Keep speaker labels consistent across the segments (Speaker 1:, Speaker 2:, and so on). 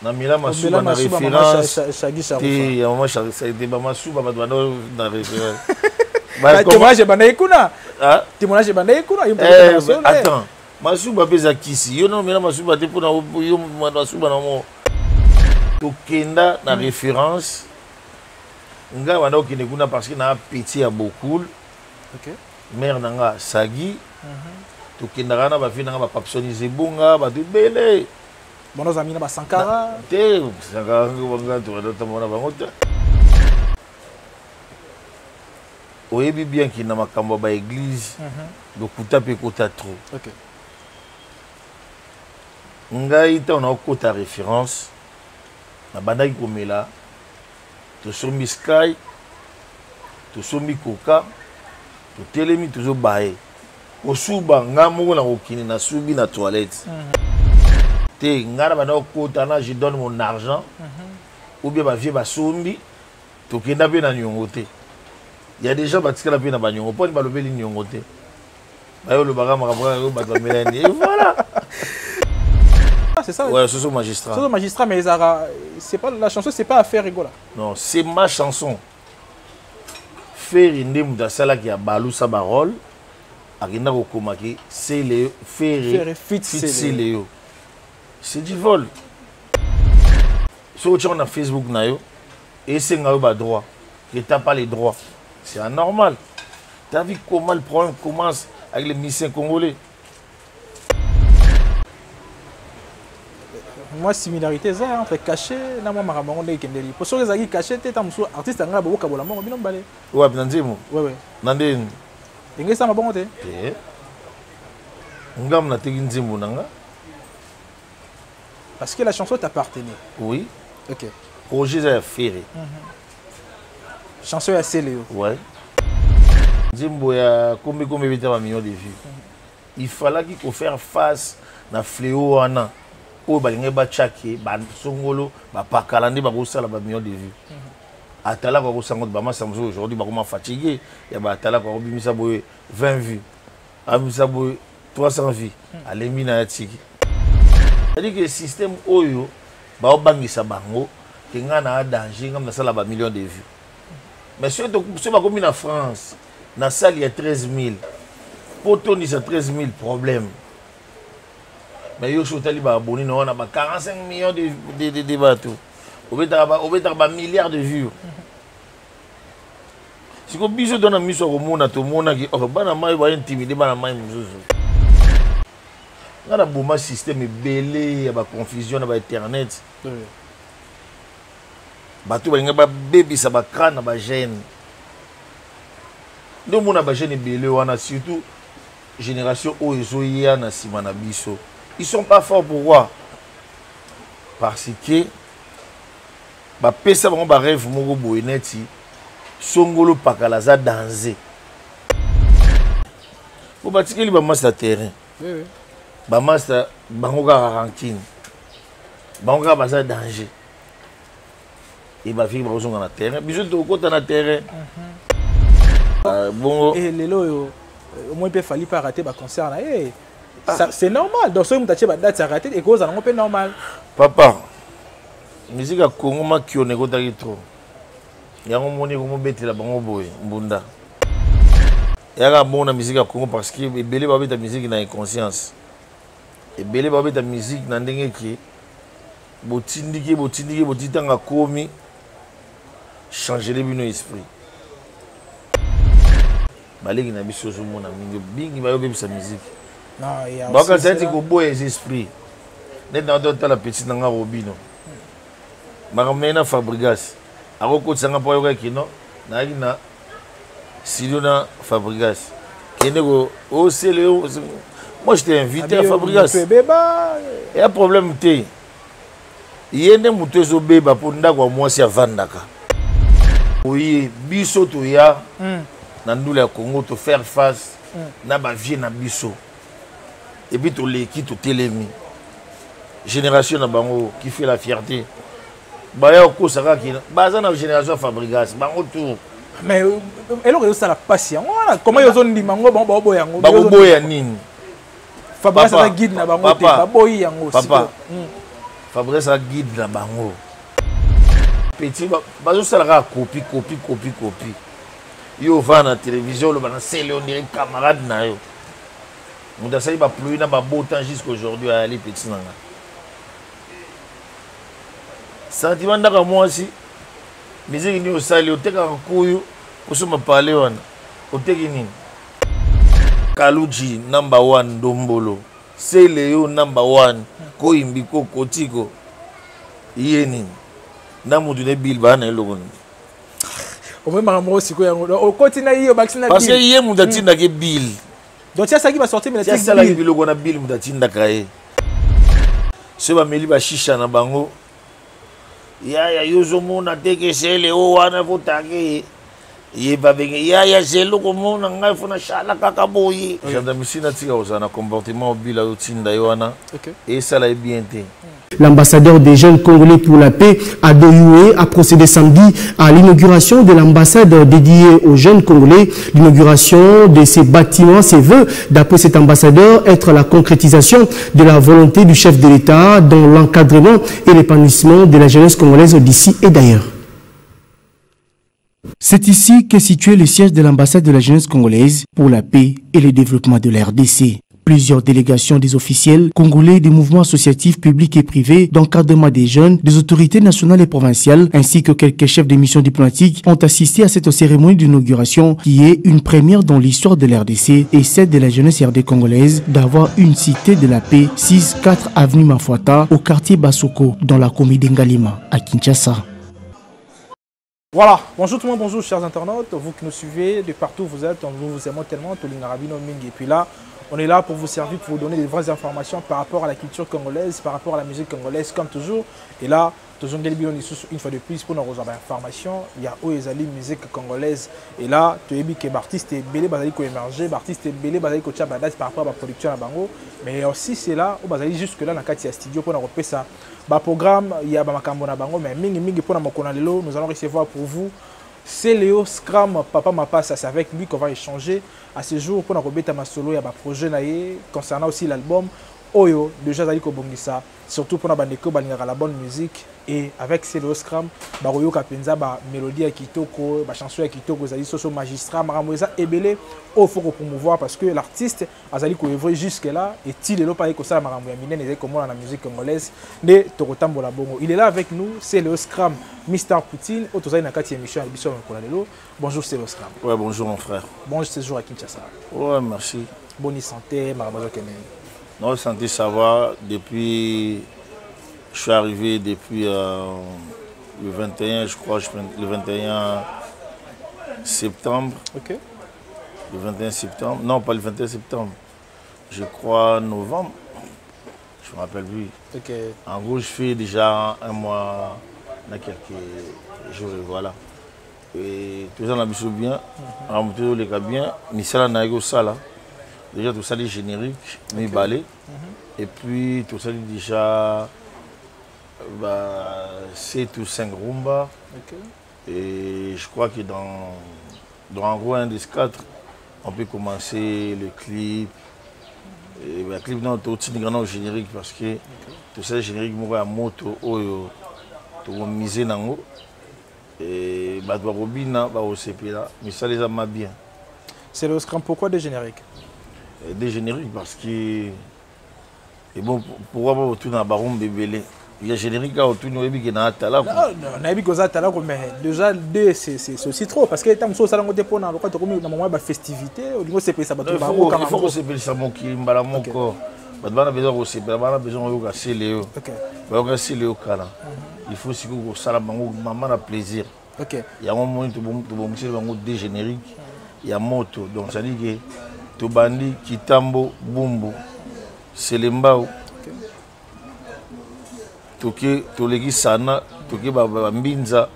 Speaker 1: Namela masuba na référence te ya mama te bamasuba bato banda na référence.
Speaker 2: Témoignage ebandaki kuna, témoignage ebandaki kuna.
Speaker 1: Attends, masuba mpe eza kisi. Yo naomela masuba te mpona yo masuba na mo tokenda na référence. Ngai banda kokende kuna parce que na petit ya Bokul, mare na nga Sagi. Tokendaka na bavie na nga, bapapsoni Zebonga, bato ebele.
Speaker 2: Bono ozalaki na basankara?
Speaker 1: Te, Sankara nga totambola na bango te. Oyebi bien ke na makambo ya baeglise, lokuta mpe ekota trop. Ngai ntango naokota référence, nabandaki komela. Tosombi Sky, tosombi Coca, totelemi, tozobaye kosuba. Ngai moko na kokende, nasubi na toilette te. Ngai na banda kokota na je donne mon argent ou bien bavie basombi. Tokenda mpe na niongo te. Ya déjà batikala mpe na baniongo mponi balobeli niongo te. Baye olobaka makambo kaka oyo bato bamelani et voilà.
Speaker 2: Ah, c'est ça.
Speaker 1: Ouais, Soso Magistrat.
Speaker 2: Soso Magistrat, mais ezalaka, c'est pas la chanson, c'est pas affaire rigola.
Speaker 1: Non, c'est ma chanson. Ferre nde moto asalaki ya balusa barole, akenda kokomaki Sele Ferre
Speaker 2: fit.
Speaker 1: Seleo, c'est du vol. Soki otiango na Facebook na yo, esenga yo badroit que t'as pas les droits. C'est anormal. T'as vu comment le problème commence avec les musiciens congolais?
Speaker 2: Mwa similarité eza entre cachet na mwa makambo yango ndenge ekendeli, po soki ezalaki cachet te, ta mosusu artiste anga bokokabola mbongo bino mibale.
Speaker 1: Wapi na nzembo?
Speaker 2: Wewe.
Speaker 1: Na ndeni?
Speaker 2: Ndenge esama bongo te.
Speaker 1: Te, ngamu nateki nzembo na nga.
Speaker 2: Parce que la chanson t'appartenait.
Speaker 1: Oui.
Speaker 2: Ok.
Speaker 1: Projet eza ya Ferre.
Speaker 2: Chanson ya Seleo.
Speaker 1: Ouais, nzembo ya Kombi Kombi ebeta bamillion de vues. Il fallaki kofaire face na fléau wana oyo balingaki batiake basongolo bapakala nde bakosala bamillion de vues. Atalaka akosango bamasa mosusu aujourd'hui bakoma fatigue ya baatalaka, akobimisa boye 20 vues, abimisa boye 300 vues, alembi na ya tiki. C'est-à-dire que système oyo baobangisa bango ke ngai na danger, ngai nasala bamillion de vues, mais soki bakomi na France na salle ya 13 000, mpo tondisa 13 000, problème. Mais yo soki otali baabonné na wana ba 45 millions de bato, obetaka bamilliard de vues. Siko biso to na miso ya komona, tomonaki oh, bana mai baintimide bana mai mosusu. Nga na boma système ebele ya baconfusion na bainternet. Bato balingi babebisa bacrane na bagene nde omona bagene ebele wana, surtout génération oyo ezoya na nsima na biso. Ils sont pas forts. Pourquoi? Parce que bapesa bango barêve moko boye neti songolo pakala aza danger po batikeli bamasta terrain. Bamasta bango kaka rancune, bango kaka baza danger e bafiki bakozonga na terrain, biso tokokɔta na terrain. Bongo
Speaker 2: Lelo oyo omoi mpe Fally mpe araté baconcert na ye. C'est normal. Donc soki moto atie badate, araté, ekozala yango mpe normal.
Speaker 1: Papa, musique ya Congo makiona ekotaki trop. Yango moni ekomobetela bango boye mbunda eyaka bongo na musique ya Congo, parce que ebele babeta musique na inconscience, ebele babeta musique na ndenge ke botindiki botindiki botindi. Ntango akomi changele bino esprit, baleki na biso ozomona mingi mingi bayobebisa musique, bakanisa neti koboya eza esprit. Neti na otala petit na nga Robino, makambo na ye na Fabrigas, akokotisa nga mpo ayoka kino nayaki na studio na Fabrigas. Kende ko osele yo, moi je t'ai invité à Fabrigas, eya problème te. Ye nde moto ezobeba mpo ndako ya mwasi avandaka oye. Biso toya na ndula ya Congo, tofaire face na bavie na biso et puis toleki, totelemi. Génération na bango qui fait la fierté, baya kokosa kaka baza na génération ya Fabrigas, bango tour.
Speaker 2: Mais eloko ezosala mpasi yango wana, comment yo ozondima yango, bango baoboya yango?
Speaker 1: Bakoboya nini?
Speaker 2: Fabrigas aza guide na bango te, baboyi yango.
Speaker 1: Papa. Fabrice aza guide na bango. Petit bazosala kaka copie, copie, copie, copie. Yo ovanda na télévision, oloba na sele, on dirait camarade na yo. Moto asali bapluie na babotan jusqu'aujourd'hui, ayali petit na nga. Sentiment ndaka mwasi, miziki nini osali, otekaka nkuyu, osomba pale wana, oteki nini? Kaluji number one, Ndombolo. Sele yo number one, koyimbi ko kotiko. Ye nini? Na mutu ne bill ba na eloko nini?
Speaker 2: Omemaka moko sikoyo yango okoti na ye, obakisi na
Speaker 1: Parce que ye mutu atindaki bill.
Speaker 2: Donc ti asalaki basortie,
Speaker 1: mais asalaki biloko na bill, mutu atindaka ye. Soki bameli bashisha na bango, yaya, yo ozomona te ke sele o wana fotake ye, ye babenge yaya zelo komona ngai fo nasala kaka boye. Gendarmerie natika kozala na comportement obila otinda ye wana, esala ye bien te.
Speaker 3: L'ambassadeur des jeunes Congolais pour la paix, Ado Yuhe, a procédé samedi à l'inauguration de l'ambassade dédiée aux jeunes Congolais. L'inauguration de ces bâtiments se veut, d'après cet ambassadeur, être la concrétisation de la volonté du chef de l'État dans l'encadrement et l'épanouissement de la jeunesse congolaise d'ici et d'ailleurs. C'est ici qu'est situé le siège de l'ambassade de la jeunesse congolaise pour la paix et le développement de la RDC. Plusieurs délégations des officiels congolais, des mouvements associatifs publics et privés, d'encadrement des jeunes, des autorités nationales et provinciales, ainsi que quelques chefs de mission diplomatique ont assisté à cette cérémonie d'inauguration qui est une première dans l'histoire de la RDC et celle de la jeunesse RD congolaise d'avoir une cité de la paix, 6-4 avenue Mafuata, au quartier Basoko, dans la commune d'Ngalima, à Kinshasa.
Speaker 2: Voilà, bonjour tout le monde, bonjour chers internautes, vous qui nous suivez de partout où vous êtes, nous vous aimons tellement, tolingaka bino mingi. Et puis là, on est là pour vous servir, pour vous donner des vraies informations par rapport à la culture congolaise, par rapport à la musique congolaise, comme toujours. Et là, tozongeli bino lisusu une fois de plus pour nous recevoir information, il y a oyo ezali musique congolaise. Et là, toyebi que artiste ebele bazali ko émerger, artiste ebele bazali ko tia ba date par rapport à la production na bango. Mais aussi c'est là où bazali jusque là na kati ya studio pour nous repesa ba programme, il y a ba makambo na bango, mais mingi mingi pour na mokona lelo, nous allons recevoir pour vous Celeo Scram Papa Mapasa. C'est avec lui qu'on va échanger à ce jour pour na kobeta masolo ya ba projet na ye concernant aussi l'album oyo déjà zali kobongisa, surtout pour na bandeko balingaka la bonne musique. Et avec Celeo Scram bakoyoka penza ba mélodie ya kitoko, ba chanson ya kitoko, ezali soso magistrat makambo eza ebele oyo faut ko promouvoir parce que l'artiste azali ko œuvrer jusque là et ti lelo pa kosala makambo ya minene ezali komona na musique congolaise nde tokotambola bongo. Il est là avec nous, Celeo Scram Mister Poutine, oyo tozali na kati ya émission ya biso ya mokolo lelo. Bonjour Celeo Scram.
Speaker 1: Ouais, bonjour mon frère.
Speaker 2: Bon séjour à Kinshasa.
Speaker 1: Ouais, merci.
Speaker 2: Bonne santé, makambo ezokende.
Speaker 1: Non, santé ça va depuis je suis arrivé depuis le 21, je crois, le 21 septembre.
Speaker 2: Ok.
Speaker 1: Le 21 septembre, non pas le 21 septembre, je crois novembre, je me rappelle plus.
Speaker 2: Ok.
Speaker 1: En gros, je fais déjà un mois, dans quelques jours, et voilà. Et tout ça, on a bien, on a tout les cas bien, mais ça, on a eu ça là. Déjà, tout ça, les génériques, mais balai. Et puis, tout ça, déjà, bah, 7 ou 5 rumba.
Speaker 2: Ok.
Speaker 1: Et je crois que dans en gros, un des 4, on peut commencer le clip. Et le clip, non, tout aussi grand générique parce que tout ça, générique, moi, à moto, oyo, tout misé nango. Et bah, doit robina, bah, au CP là, mais ça les a mal bien.
Speaker 2: C'est le Scram, pourquoi des génériques?
Speaker 1: Et des génériques parce que. Et bon, pourquoi pas autour d'un baron bébélé? Il y a générique autour de nous, il y a un talent.
Speaker 2: Non, non, on a vu que ça talent, mais déjà deux, c'est aussi trop. Parce que tant que ça, on a pour dans le cadre de la festivité, au niveau c'est ça,
Speaker 1: Il faut que c'est ça, mon qui, mbala mon corps. Bah, on a besoin de c'est on a besoin de casser les hauts.
Speaker 2: Ok.
Speaker 1: Bah, on casser les hauts, là. Il faut aussi que ça, maman a plaisir.
Speaker 2: Ok.
Speaker 1: Il y a un moment où tout bon, c'est un des génériques. Il y a moto, donc ça dit que tout bandi, Kitambo, Bumbu, Selembao. Toke toleki sana, toke ba, ba, mbinza,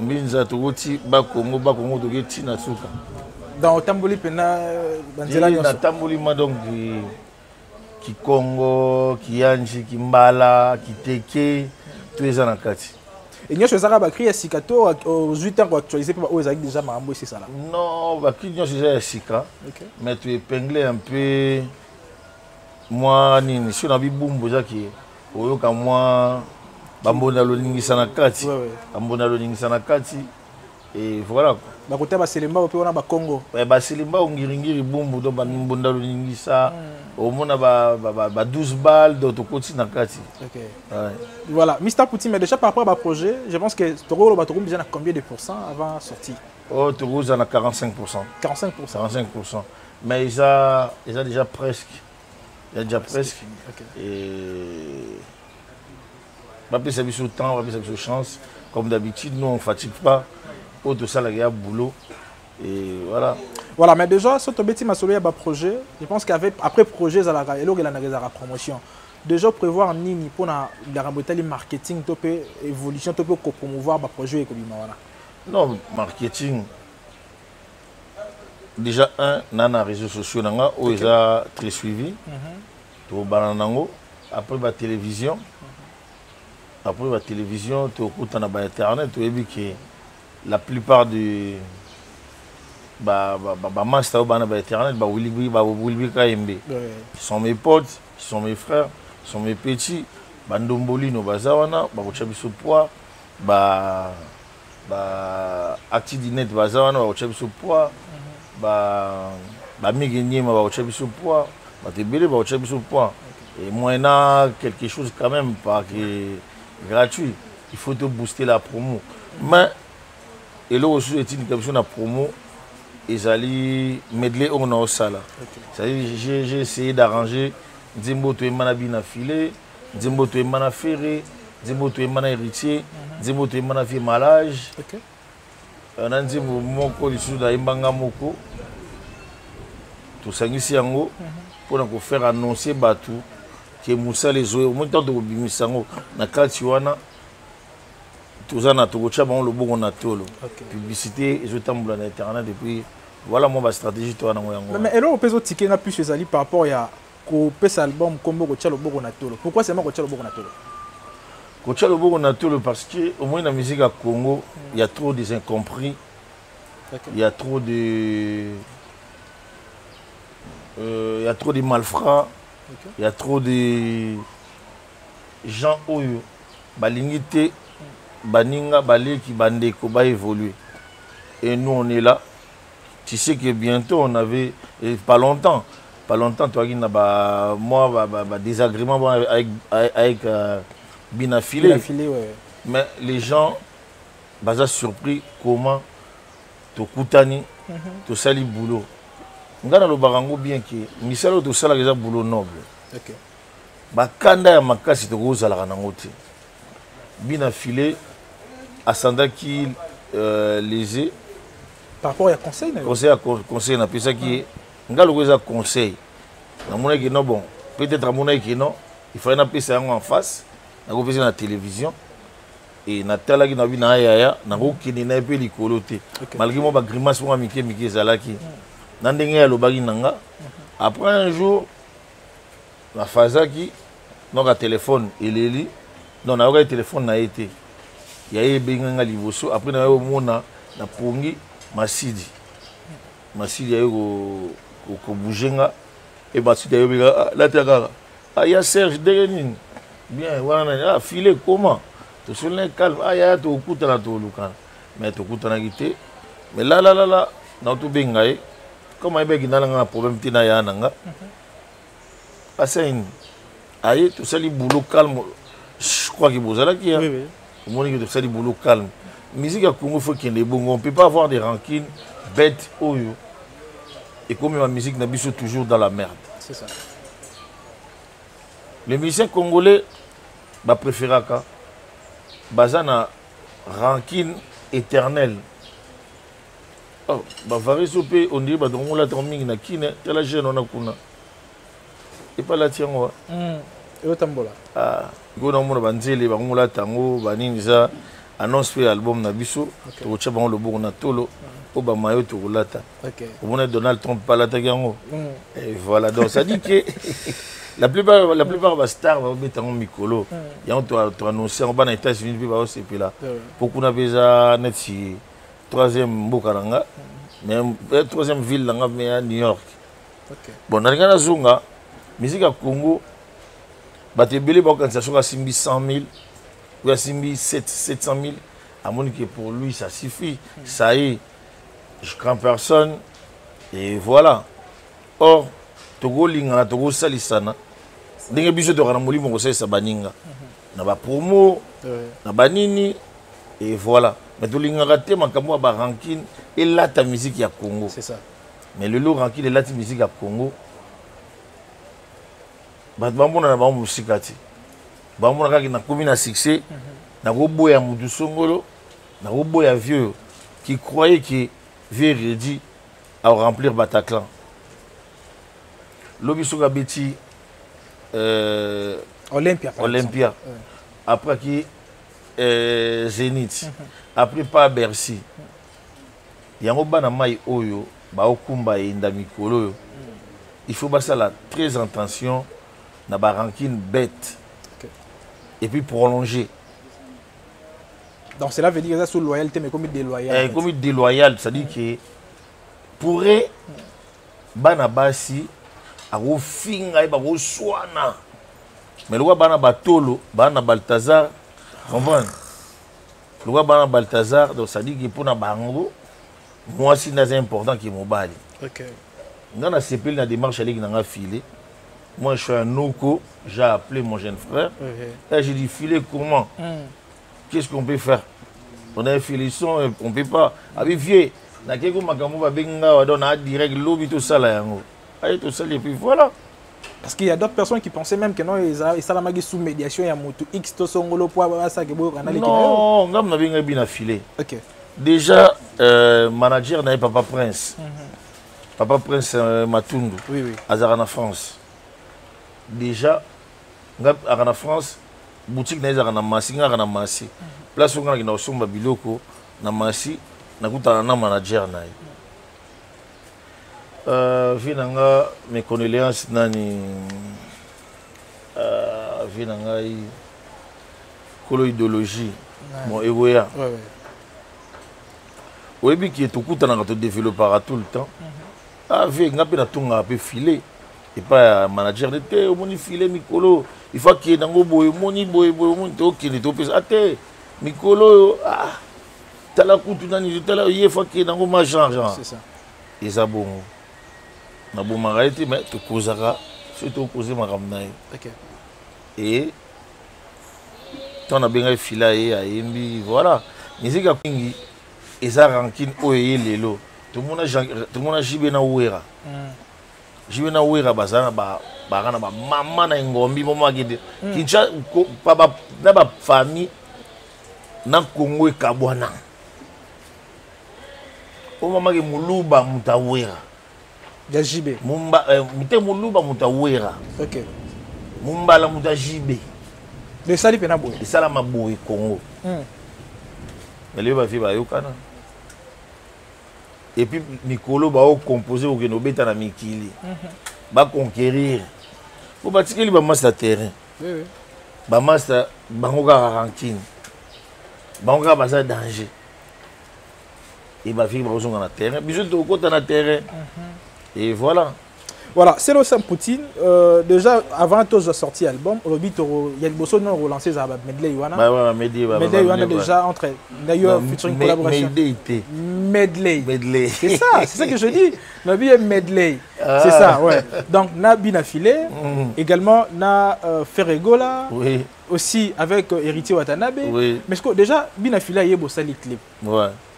Speaker 1: mbinza tokoti ba Congo, ba Congo toke tina suka.
Speaker 2: Dans otamboli pena banzela
Speaker 1: Ye,
Speaker 2: nyonso.
Speaker 1: na tamboli ma donc ki Congo, ki Yanji, ki Mbala, ki Teke, tout eza na kati.
Speaker 2: Et nyonso ezaka ba cri ya sika to ozwi ntango actualiser pe ba oyo ezalaki déjà makambo esi esala.
Speaker 1: Non, ba cri nyonso eza ya sika.
Speaker 2: Ok.
Speaker 1: Mais tu épinglé un peu moi nini, sur na bibumbu ezaki Oyoka mwa bambonda loningisa na kati, bambonda loningisa na kati, et voilà.
Speaker 2: Bakota baselemba mpe wana bakongo.
Speaker 1: Baselemba, ongiringiri, bumbu, donc bambonda loningisa, omona ba 12 balles, donc tokoti na kati.
Speaker 2: Ouais. Voilà, Mr Poutine, mais déjà par rapport à projet, je pense que tokoloba tokomi déjà na combien de pourcents avant sortie?
Speaker 1: Oh, tokoza na 45.
Speaker 2: 45.
Speaker 1: 45, mais eza déjà presque, il y a déjà presque. Et bapesa biso temps, bapesa biso chance. Comme d'habitude, nous, on fatigue pas. Oyo tosalaka ya boulot et voilà.
Speaker 2: Voilà, mais déjà so tobeti masolo ya baprojet, je pense qu'avec après projet ezalaka eloko elandaka, ezalaka promotion. Déjà prévoir nini mpona likambo etali marketing to mpe évolution to mpe kopromouvoir baprojet oyo ekobima wana?
Speaker 1: Non, marketing déjà un na réseaux sociaux na nga oyo eza très suivi. Tobana nango après batélévision, après batélévision tokuta na bainternet. Toyebi ke la plupart du bamaster oyo bana bainternet, bawilbi Kayembe, sont mes potes, sont mes frères, sont mes petits. Bandombolino baza wana, bakotya biso poids. Ba ba actidinet baza wana, bakotya biso poids. Bamiki nyema bakotya biso poids. Bato ebele bakotya biso poids, et moyennant quelque chose quand même, pas que gratuit, il faut te booster la promo. Mais eloko mosusu etindika biso na promo ezali medley oyo na osala. C'est-à-dire, j'ai essayé d'arranger nzembo toyemba na bina filet, nzembo toyemba na Ferre, nzembo toyemba na Héritier, nzembo toyemba na vie malage, na nzembo moko lisusu nayembanga moko. Tosangisi yango mpona kofaire annoncer bato ke mosala ezoya. Omoi ntango tokobimisa yango na kati wana, toza na tokotya bango loboko na tolo. Publicité ezotambola na internet et puis voilà, mwa bastratégie to wana yango yango.
Speaker 2: Mais eloko mpe ezotike nga plus ezali par rapport ya kopesa album nkombo "Kotia loboko na tolo". Pourquoi seulement "Kotia loboko na tolo"?
Speaker 1: Kotia loboko na tolo parce que au moins na musique ya Congo, il y a trop des incompris, il y a trop de il y a trop de malfrats, il y a trop de gens oyo balingi te baninga baleki, bandeko baévoluer. Et nous, on est là. Tu sais que bientôt on avait, et pas longtemps, pas longtemps, toi qui na ba moi ba désagrément, bon, avec Bina Filé.
Speaker 2: Bina Filé, ouais.
Speaker 1: Mais les gens baza surpris comment tokutani, tosali boulot. Nga nalobaka yango bien ke misala oyo tosalaka eza boulot noble. Bakanda ya makasi tokozalaka nango te. Bina Filé asandaki lésé.
Speaker 2: Par rapport ya conseil na yo?
Speaker 1: Conseil ya conseil napesaki ye nga loko eza conseil. Namonaki no, bon, peut-être amonaki no, il fallait napesa yango en face, nakopesa na télévision. E natalaki na bina ayaya, nakokende na ye mpe likolo te, malgré mwa bagrimace moko ya mike mike ezalaki na ndenge ye alobaki na nga. Après un jour nafazaki noka telefone eleli. Non, nayokaki telefone na ye te, ya ye ebengi nga liboso. Après naye omona napongi Masidi, Masidi aye kobouge nga e Masidi ayobenga lata kaka: "Ah, ya Serge, ndenge nini?" "Bien." Wana nani? "Ah, file comment?" Tosoli na ye calme: "Ah yaya, tokutana, tolukana." Mais tokutanaki te. Mais lalalala, na tobenga ye comme ayebaki nalanga na problème te na ya na nga. Asaini aye, tosali boulot calme. Je crois que bozalaki.
Speaker 2: Oui, oui.
Speaker 1: Omoni ke tosali boulot calme. Musique ya Congo faut kende bongo. On peut pas avoir des rancunes bêtes oyo ekomema musique na biso toujours dans la merde.
Speaker 2: C'est ça.
Speaker 1: Les musiciens congolais bapréféraka baza na rancune éternelle. Oh, bavariso mpe ondiri bato bango olataka mingi na kine. Tala jeune wana kuna, epa alati yango.
Speaker 2: Eotambola.
Speaker 1: Iko namona banzele bango olata yango banini. Eza annonce mpe ya album na biso. Tokotya bango loboko na tolo mpo bamayo tokolata. Omona Donald Trump mpe alataki yango. Et voilà, donc ça dit que la plupart bastar babeta yango mikolo yango. Toannonce yango bana États-Unis mpe baosepela mpo kuna mpe eza neti troisième mboka na nga, mais troisième ville na nga, mais ya New York. Bon, nalinga nazonga musique ya Congo. Bato ebele bakokanisa soki asimbi 100 000 ou asimbi 700 000, amoni que pour lui ça suffit, ça y est, je crains personne et voilà. Or tokolingana, tokosalisana ndenge biso tokaka na molimo kosalisa baninga na bapromo na banini et voilà. Mais tolingaka te makambo ya barancune elata musique ya Congo.
Speaker 2: C'est ça.
Speaker 1: Mais lelo rancune elati musique ya Congo, bato bamona na bango mosika te, bamona kaka nakomi na succès, nakoboya motu songolo, nakoboya vieux qui croyait que vieux Reddy a remplir Bataclan. Lobi soki abeti
Speaker 2: Olympia, par
Speaker 1: Olympia.
Speaker 2: exemple. Ouais.
Speaker 1: Après qui Zénith, après pas Bercy. Yango bana mai oyo baokumba yenda mikolo oyo, il faut basala très attention na ba rancune bête. Et puis prolonger.
Speaker 2: Donc cela veut dire que ça sous loyauté mais comme déloyal.
Speaker 1: Eh, comme déloyal, c'est-à-dire que pourrait bana basi akofinga ye, bakoswana, mais lokola bana batolo, bana Balthazar, comprendre, lokola bana Balthazar, donc c'est-à-dire que mpona bango mwasi nde aza important ke mobali. Nga nasepeli na démarche aleki na nga file. Moi je suis un noko, j'ai appelé mon jeune frère. Et j'ai dit: filet, comment, qu'est-ce qu'on peut faire? On a fait les sons, on peut pas abi vieux nakei ko makambo babengi nga wa, donc na direct lobi tosala yango, aye tosali et puis voilà.
Speaker 2: Parce qu'il y a d'autres personnes qui pensaient même que non, esalamaki sous médiation ya motu X to songolo po basaki boyokana leki na yo.
Speaker 1: Non, nga nabengi bina filet. Déjà manager na ye, papa Prince, papa Prince Matundu, azalaka na France déjà. Nga aka na France, boutique na ye ezalaka na Masi, nga aka na Masi, place oyo nga nakenda kosomba biloko na Masi, nakutana na manager na ye. Vie na nga, mes condoléances, nani, vie na ngai kolo idéologie, bon, ekoya. Oyebi ke tokutanaka, todéveloppaka tout le temps. Ah vie, nga mpe natongaka mpe filet epai ya manager de te. Omoni filet mikolo il faut akende yango boye, omoni boye boye, omoni tokende topesa ate mikolo oyo. Ah, tala kutu nani, tala ye, faut akende yango ma genre genre.
Speaker 2: C'est ça.
Speaker 1: Eza bongo, nabomaka ye te, mais tokozaka soki tokoze makambo na ye. E ntango nabengaki fila, ye ayembi, voilà. Musique ya mingi eza rancune oyo eye lelo. Tomona tomona JB na Wera. JB na Wera baza na baka na bamama na engombi momo akende Kinshasa na bafamille na Congo ekabwana. Oyo mamake moluba moto awera.
Speaker 2: Ya JB.
Speaker 1: Mumba, te, moluba moto awera. Mumbala moto ya JB.
Speaker 2: Esali mpe na boye.
Speaker 1: Esalama boye Congo. Mais lelo bavie bayokana et puis mikolo baocompose kokende obeta na mikili, baconquérir po batikeli bamaster terrain. Bamaster bango kaka rancune, bango kaka baza danger e bavie bakozonga na terrain, biso tokokota na terrain et voilà.
Speaker 2: Voilà, c'est le Sam Poutine. Déjà, avant de sortir album, olobi toro, il y a liboso non relancé ça medley wana.
Speaker 1: Bah ouais, medley, bah,
Speaker 2: Medley
Speaker 1: bah,
Speaker 2: wana
Speaker 1: medley,
Speaker 2: déjà
Speaker 1: ouais.
Speaker 2: entre d'ailleurs
Speaker 1: Non,
Speaker 2: featuring collaboration.
Speaker 1: Medley te.
Speaker 2: Medley.
Speaker 1: Medley.
Speaker 2: C'est ça que je dis. Nabi est medley.
Speaker 1: Ah.
Speaker 2: C'est ça, ouais. Donc na Bina Filet, également na Ferre Gola, aussi avec Héritier Watanabe. Mais ce que déjà Bina Filet yebo sali clip.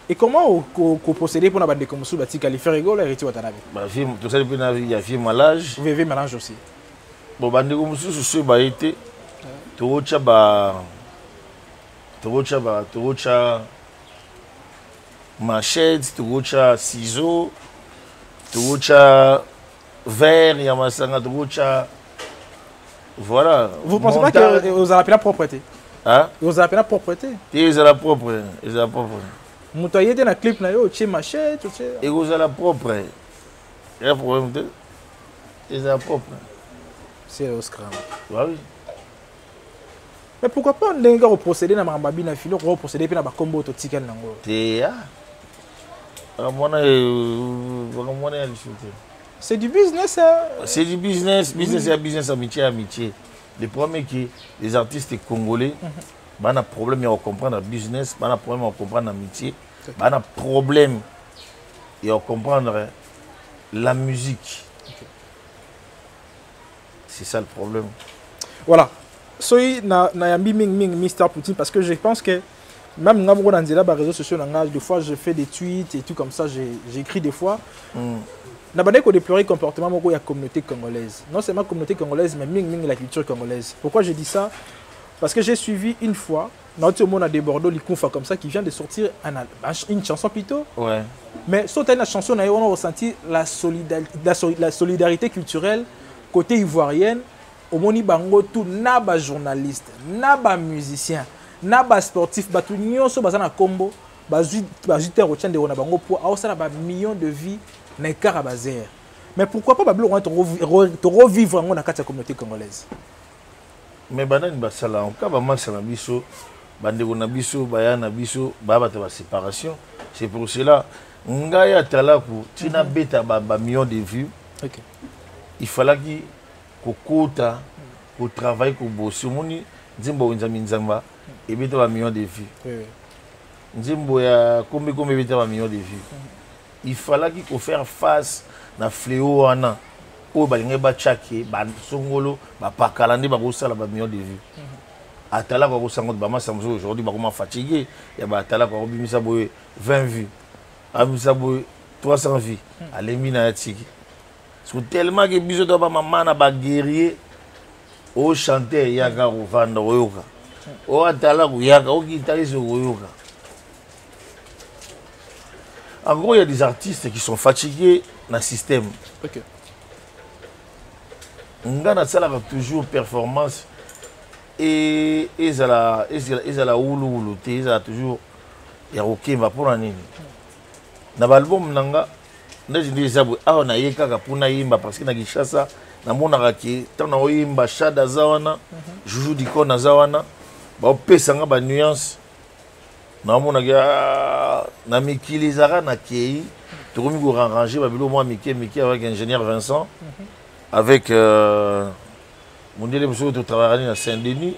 Speaker 2: Et comment on procéder pour na bande comme sous batika les Ferre Gola, Héritier Watanabe?
Speaker 1: Bah vie tout ça depuis na vie, il y a vie malage.
Speaker 2: VV mélange aussi.
Speaker 1: Bon, bande comme sous sous ba été. Tocha ba tocha ba tocha machette, tocha ciseaux, tocha verre ya masanga, tocha voilà.
Speaker 2: Vous pensez pas
Speaker 1: Montage.
Speaker 2: que vous avez la propreté?
Speaker 1: Hein?
Speaker 2: Vous avez la propreté?
Speaker 1: Te, ezala propre, ezala propre.
Speaker 2: Moto ayete na clip na yo, otie machette, otie.
Speaker 1: Ekozala propre. Ya problème te. Ezala propre.
Speaker 2: C'est Oscar.
Speaker 1: Bah oui.
Speaker 2: Mais pourquoi pas ndenge kaka procéder na makambo ya bina filo, procéder mpe na bakombo oyo totikali nango?
Speaker 1: Te, ah. Bakamwana bakamwana ya lisusu te.
Speaker 2: C'est du business, hein?
Speaker 1: C'est du business, business ya business, amitié amitié. Le problème est que les artistes congolais bana problème ya comprendre business, bana problème ya comprendre amitié, bana problème ya comprendre la musique. Okay. C'est ça le problème.
Speaker 2: Voilà. Soki na nayambi mingi mingi Mr Poutine, parce que je pense que même nga moko na nzela ba réseaux sociaux na nga, des fois je fais des tweets et tout comme ça, j'écris des fois. Na bandaki kodéplorer comportement moko ya communauté congolaise, non seulement communauté congolaise, mais mingi mingi la culture congolaise. Pourquoi je dis ça? Parce que j'ai suivi une fois nauti omona de Bordeaux Likufa comme ça, qui vient de sortir une chanson plutôt. Mais soki otali na chanson na ye wana, ressenti la solidarité culturelle côté ivoirienne. Omoni bango tout, na bajournaliste, na bamusicien, na basportif, bato nyonso baza na nkombo, bazwi te kotia ndeko na bango mpo aosala bamillion de vues na écart ya baheures. Mais pourquoi pas babiloko wana torevivre yango na kati ya communauté congolaise?
Speaker 1: Mais banani basala yango? Bamasa na biso, bandeko na biso, baya na biso, baya bato ya baséparation. C'est pour cela ngai atalaku ntina beta bamillion de vues. Il falaki kokota, kotravailler, kobosser. Omoni nzembo Nzambi Nzamba ebeta bamillion de vues, nzembo ya Kombe Kombe ebeta bamillion de vues. Il falaki kofaire face na fléau wana oyo balingaki batiake basongolo bapakala nde bakosala bamillion de vues. Atalaka akosango bamasa mosusu aujourd'hui bakoma fatigué ya baatalaka, akobimisa boye 20 vues, abimisa boye 300 vues, alembi na ya tiki. Parce que tellement que biso to bamama na baguerrier, ochanter yaka kovanda oyoka, oyo atala koyaka oguitariste okoyoka. En gros, il y a des artistes qui sont fatigués dans le système. Nga nasalaka toujours performance e ezala wuluwulu te, ezala toujours ya kokemba. Mpona nini? Na baalbum na nga ndeti nde eza boye awa, naye kaka mpona yemba, parce que na Kinshasa namonaka ke ntango naoyemba, Shad aza wana, Juju Dicon aza wana, baopesanga banuance. Naomonaki na mikili ezalaka nakei, tokomi koarranger babiloko mwa mike mike avec ingénieur Vincent, avec mondele mosusu totravaillaka na Saint-Denis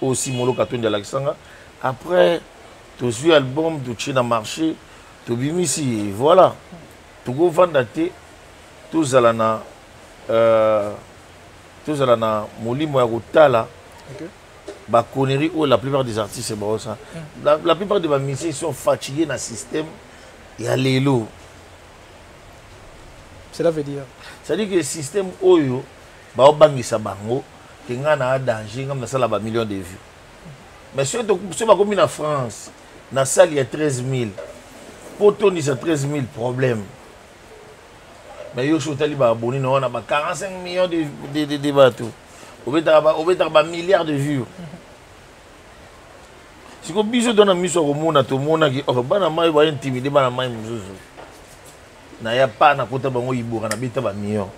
Speaker 1: aussi, Moloka Tondi alakisanga. Après tozwi album, totie na marché, tobimisi, voilà. Tokovanda te, tozala na molimo ya kotala baconnerie oyo la plupart des artistes baosa. La plupart des bamusiciens sont fatigués na système ya lelo.
Speaker 2: Cela veut dire?
Speaker 1: C'est-à-dire que système oyo baobangisa bango ke ngai na danger, ngai nasala bamillion de vues. Mais soki bakomi na France, na salle ya 13 000, mpo tondisa 13 000, problème. Mais yo soki otali baabonné na wana ba 45 millions de bato, obetaka bamilliard de vues. Siko biso to na miso ya komona, tomonaki oh, bana mai baintimider bana mai mosusu. Naya pa nakota bango iboka, nabeta bamillion.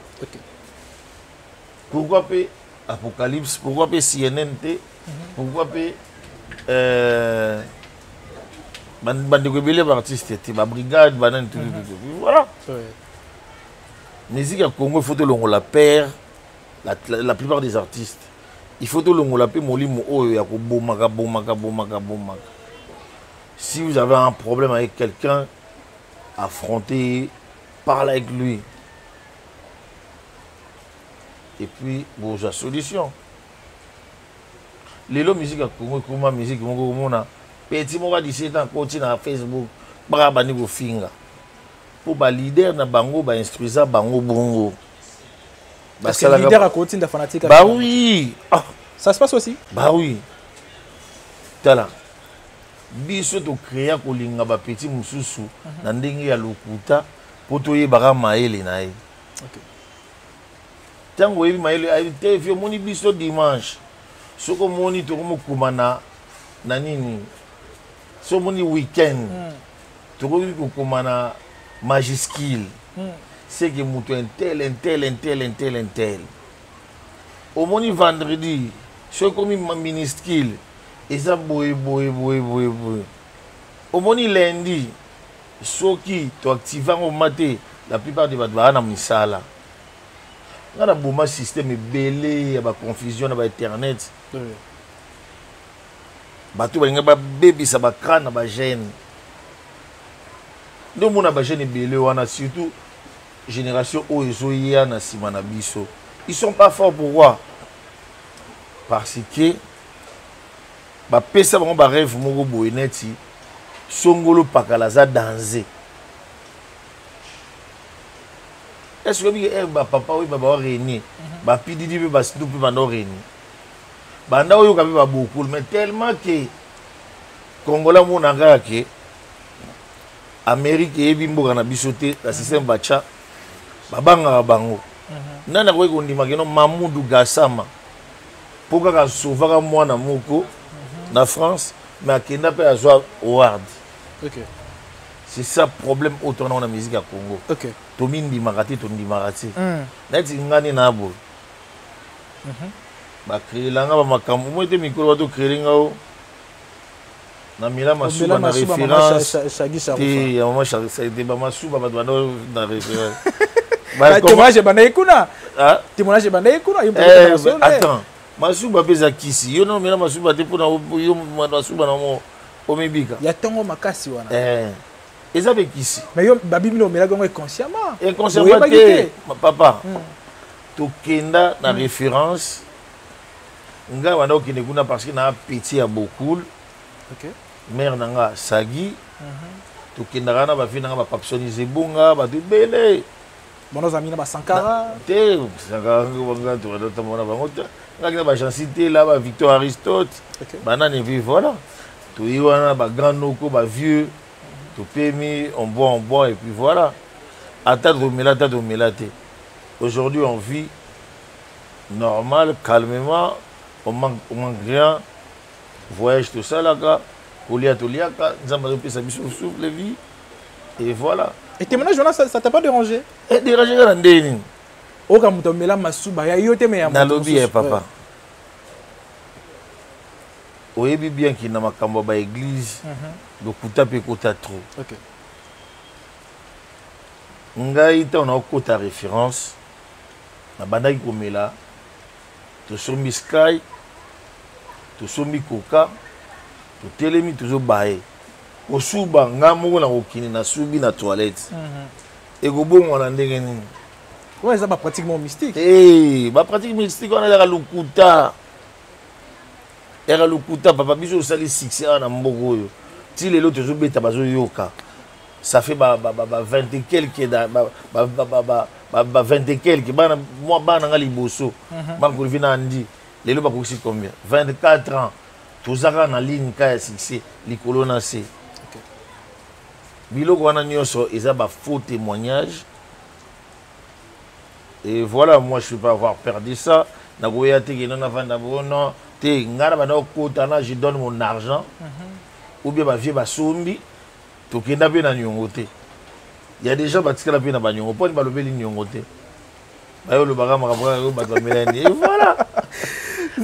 Speaker 1: Pourquoi mpe Apocalypse? Pourquoi mpe CNN te? Pourquoi mpe bandeko ebele baartiste te, babrigade, banani, tutututu, voilà. Musique ya Congo, il faut tolongola père. La plupart des artistes, il faut tolongola mpe molimo oyo ya kobomaka bomaka bomaka bomaka. Si vous avez un problème avec quelqu'un, affrontez, parle avec lui et puis bozwa solution. Lelo musique ya Congo ekoma musique moko komona petit moko ya 17 ans akoti na Facebook, baka bandi kofinga mpo baleader na bango bainstruisa bango bongo.
Speaker 2: Leader akotinda fanatique?
Speaker 1: Bah oui, ah.
Speaker 2: Ça se passe aussi?
Speaker 1: Bah oui, tala, biso tocréa kolinga bapeti mosusu na ndenge ya lokuta mpo toyebaka mayele na ye. Ntango oyebi mayele te, fi omoni biso dimanche, soki omoni tokomokuma na nini, soki omoni weekend, tokoki kokoma na majuscule, c'est que moto intel, intel, intel, intel, intel. Omoni vendredi, soki ekomi minuscule, eza boye boye boye boye boye. Omoni lundi, soki toactive yango ma te, la plupart de bato baa na misala. Nga na boma système ebele ya baconfusion na bainternet. Bato balinga babebisa bacrane na bagene nde omona bagene ebele wana, surtout génération oyo ezoya na nsima na biso. Ils sont pas forts, pourquoi? Parce que bapesa bango barêve moko boye neti songolo pakala aza danger. Est ce que oyebi ke bapapa oyo baba réunir, bapididi mpe basitu mpe banda oréunir, banda oyoka mpe babokulu, mais tellement ke Congolais amonaka kaka ke Amérique eyebi mboka na biso te, na système batya babangaka bango. Nani akoki kondima keno Mamoudou Gassama mpo kaka asovaka mwana moko na France, mais akenda mpe azwa award? C'est ça problème oyo tokana na musique ya Congo. Tomindimaka te, tondimaka te. Neti ngani na boye, bacréelanga bamakambo moi te. Mikolo bato créele nga o na mila masuba na référence te ya mama te, bamasuba bato banda na référence.
Speaker 2: Témoignage ebandaki kuna, témoignage ebandaki kuna.
Speaker 1: Attends, masuba mpe eza kisi. Yo na omela masuba te mpona yo masuba na mo omibika.
Speaker 2: Ya ntongo makasi wana.
Speaker 1: Eza mpe kisi.
Speaker 2: Mais yo babi bino omelaki yango inconsciemment?
Speaker 1: Inconsciemment te, papa. Tokenda na référence, ngai banda kokende kuna parce que na petit ya Bokul, mare na nga Sagi. Tokendaka na bafille na nga, bapapsoni Zebonga, bato ebele.
Speaker 2: Bono ozami na basankara?
Speaker 1: Te, Sankara na bango te. Ngaki na bagensi te la, bavictor Aristote, banani, et puis voilà, toyi wana bagrand noko, bavieux, topemi, on boit, on boit, et puis voilà. Ata tomela, ata tomela te, aujourd'hui on vit normal, calmement, on manque rien. Voyage tosalaka, kolia toliaka, Nzambe azopesa biso souffle vie, et voilà.
Speaker 2: Et témoignage wana, ça t'a pas dérangé?
Speaker 1: Déranger kaka ndenge nini?
Speaker 2: Oyoka moto amela masuba ya yo te, me ya moto
Speaker 1: Nalobi ye
Speaker 2: mosusu.
Speaker 1: Papa, oyebi bien ke na makambo ya baéglise, lokuta mpe ekota trop. Ngai ntango naokota référence, nabandaki komela. Tosombi Sky, tosombi Coca, totelemi, tozobaye kosuba. Ngai moko na kokende, nasubi na toilette. Ekobongwana ndenge nini?
Speaker 2: Wana eza bapratique moko mystique.
Speaker 1: Hey, bapratique mystique wana ezaka lokuta, yaka lokuta, papa. Biso osali succès awa na mboka oyo, ti lelo tozobeta, bazoyoka. Ça fait ba 20 et quelques, ba 20 et quelques bana, mwa bana nga liboso, bankolivi na andi, lelo bakokisi combien? 24 ans. Toza kaka na ligne ka ya succès likolo na se. Biloko wana nyonso eza bafaux témoignage, et voilà. Moi, je peux pas avoir perdu ça. Nakoya te keno navanda bono te. Ngai na banda okota na, je donne mon argent ou bien bavieux basombi, tokenda mpe na niongo te. Ya déjà batikala mpe na baniongo mponi balobeli niongo te, baye olobaka makambo kaka oyo bato bamelani, et voilà.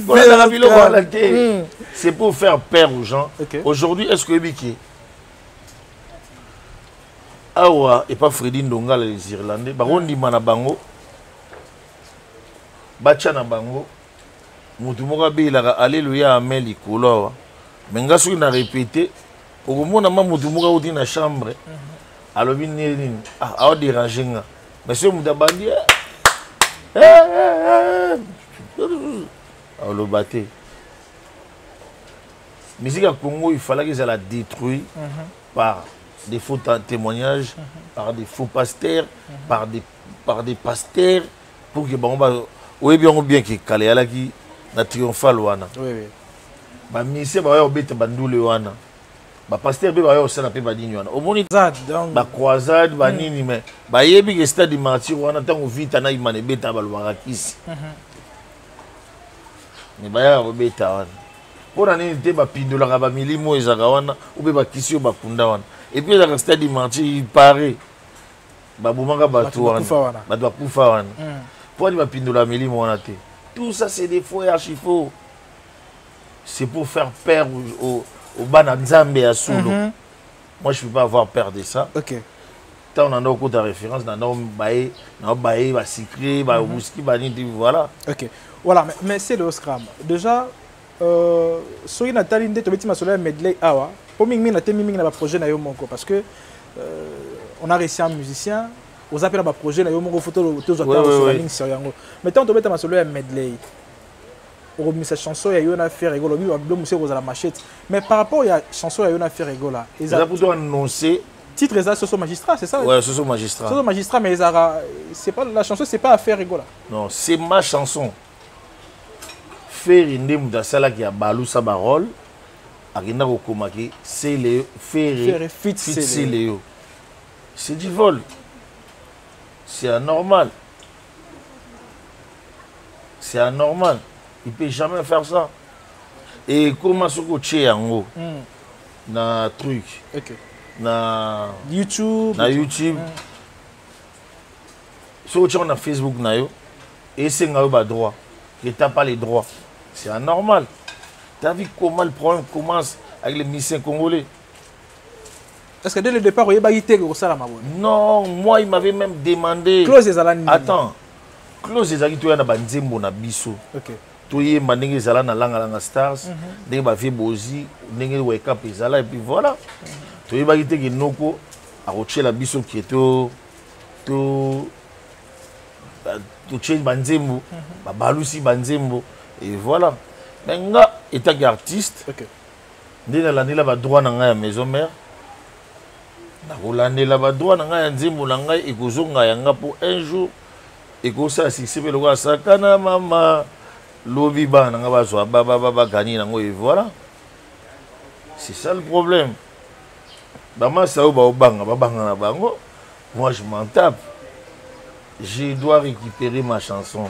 Speaker 1: Kolandaka biloko wana te, c'est pour faire peur aux gens. Aujourd'hui, est ce que oyebi ke awa epa Fredi Ndongala, les Irlandais bakondima na bango, batya na bango motu moko abelaka aleluya amen likolo awa? Me nga soki na répété, okomona ma motu moko auti na chambre, alobi nini nini, ah, aodérange nga. Mais soki moto abandi eh, eh, eh, aloba te. Musique ya Congo, il fallait ezala détruit par des faux témoignages, par des faux pasteurs, par des pasteurs, pour que bango ba oyebi yango bien ke kala eyalaki na triomphal wana. Bamusicien baya kobeta bandule wana, bapasteur mpe baya kosala mpe banini wana, omoni, bacroisade banini. Mais bayebi ke stade Martyr wana, ntango Vita na Imana ebeta, balobaka kisi, me bayaka kobeta wana mpo na nini te? Bapindolaka bamilimo oyo ezalaka wana, ube bakisi oyo bakunda wana. Et puis ezalaka stade Martyr, il paraît babomaka bato wana, bato bakufa wana. Mpo wani bapindolaka milimo wana te? Tout ça, c'est des faux et archi faux. C'est pour faire peur au bana Nzambe ya solo. Moi, je peux pas avoir peur de ça. Ntango na nda okota référence na nda baye na baye basucré bawhisky banini, voilà.
Speaker 2: Ok, voilà, mais c'est le Scram déjà. Soki natali nde tobeti masolo ya medley awa, mpo mingimingi natemi mingi na baprojet na yo moko, parce que on a réussi un musicien, oza mpe na baprojet na yo moko, fo tozwa ntango mingi sur yango. Mais ntango tobeta masolo ya medley, okobimisa chanson ya yo na Ferre Gola, olobi bilo mosusu ekozala machette, mais par rapport ya chanson ya yo na Ferre Gola,
Speaker 1: eza plutôt annoncé.
Speaker 2: Titre eza Soso Magistrat, c'est ça?
Speaker 1: Ouais, Soso Magistrat.
Speaker 2: Soso Magistrat, mais ezalaka, c'est pas la chanson, c'est pas Ferre Gola.
Speaker 1: Non, c'est ma chanson. Ferre nde moto asalaki ya balusa barole, akenda kokomaki Sele Ferre
Speaker 2: feat
Speaker 1: Celeo. C'est du vol, c'est anormal, c'est anormal, il peut jamais faire ça. Et comment soki otie yango na truc, na
Speaker 2: YouTube,
Speaker 1: na YouTube, soki otie yango na Facebook na yo, esenga yo badroit, que t'as pas les droits. C'est anormal. T'as vu comment le problème commence avec les musiciens congolais?
Speaker 2: Parce que dès le départ oyebaki te kosalama boye?
Speaker 1: Non, moi, il m'avait même demandé.
Speaker 2: Clause ezala nini?
Speaker 1: Attends, clause ezalaki toya na banzembo na biso, toyemba ndenge ezala na Langalanga Stars, ndenge bavie bozi, ndenge Wake Up ezala, et puis voilà. Toyebaki te ke noko akotiela biso ke to totie banzembo, babalusi banzembo et voilà. Mais nga etaki artiste, nde nalandela badroit na ngai ya maison mère, nakolandela badroit na ngai ya nzembo na ngai, ekozonga yanga mpo un jour ekosala succès mpe lokola Sakana Mama, lobi bana na ngai bazwa bagani nango et voilà. C'est ça le problème. Bamasa oyo baobanga, babanga na bango. Moi, je m'en tape, je dois récupérer ma chanson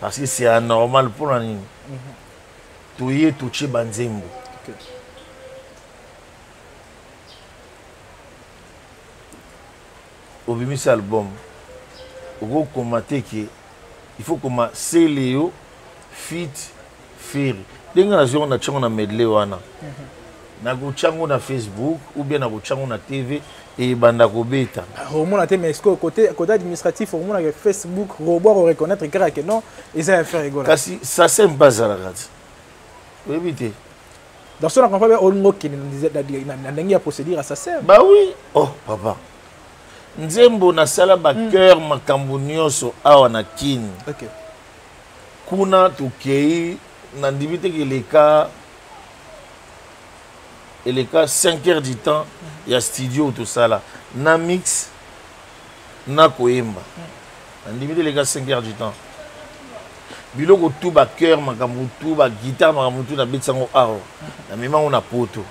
Speaker 1: parce que c'est anormal. Mpona nini toye totie banzembo? Obimisi album, okokoma te ke il faut koma Celeo feat Ferre. Ndenge nazwi yango, natia yango na medley wana, nakotia yango na Facebook ou bien nakotia yango na TV, ebanda kobeta.
Speaker 2: Omona te, mais est-ce que côté administratif, omonaka Facebook, robot reconnaître kaka ke non, eza ya Ferre Gola?
Speaker 1: Kasi sasem mpe azalaka ti, oyebi te.
Speaker 2: Dans ce comprend bien, olingo okende na ndenge ya procédure ya SACEM.
Speaker 1: Bah oui, oh papa, nzembo nasala bachœur, makambo nyonso awa na Kini. Kuna tokei, nandimi te ke eleka 5 heures du temps ya studio tosala na mix na koyemba. Nandimi te eleka 5 heures du temps. Biloko tu, bachœur, makambo tu, baguitare, makambo tu, nabetisi yango awa, namema yango na Poto.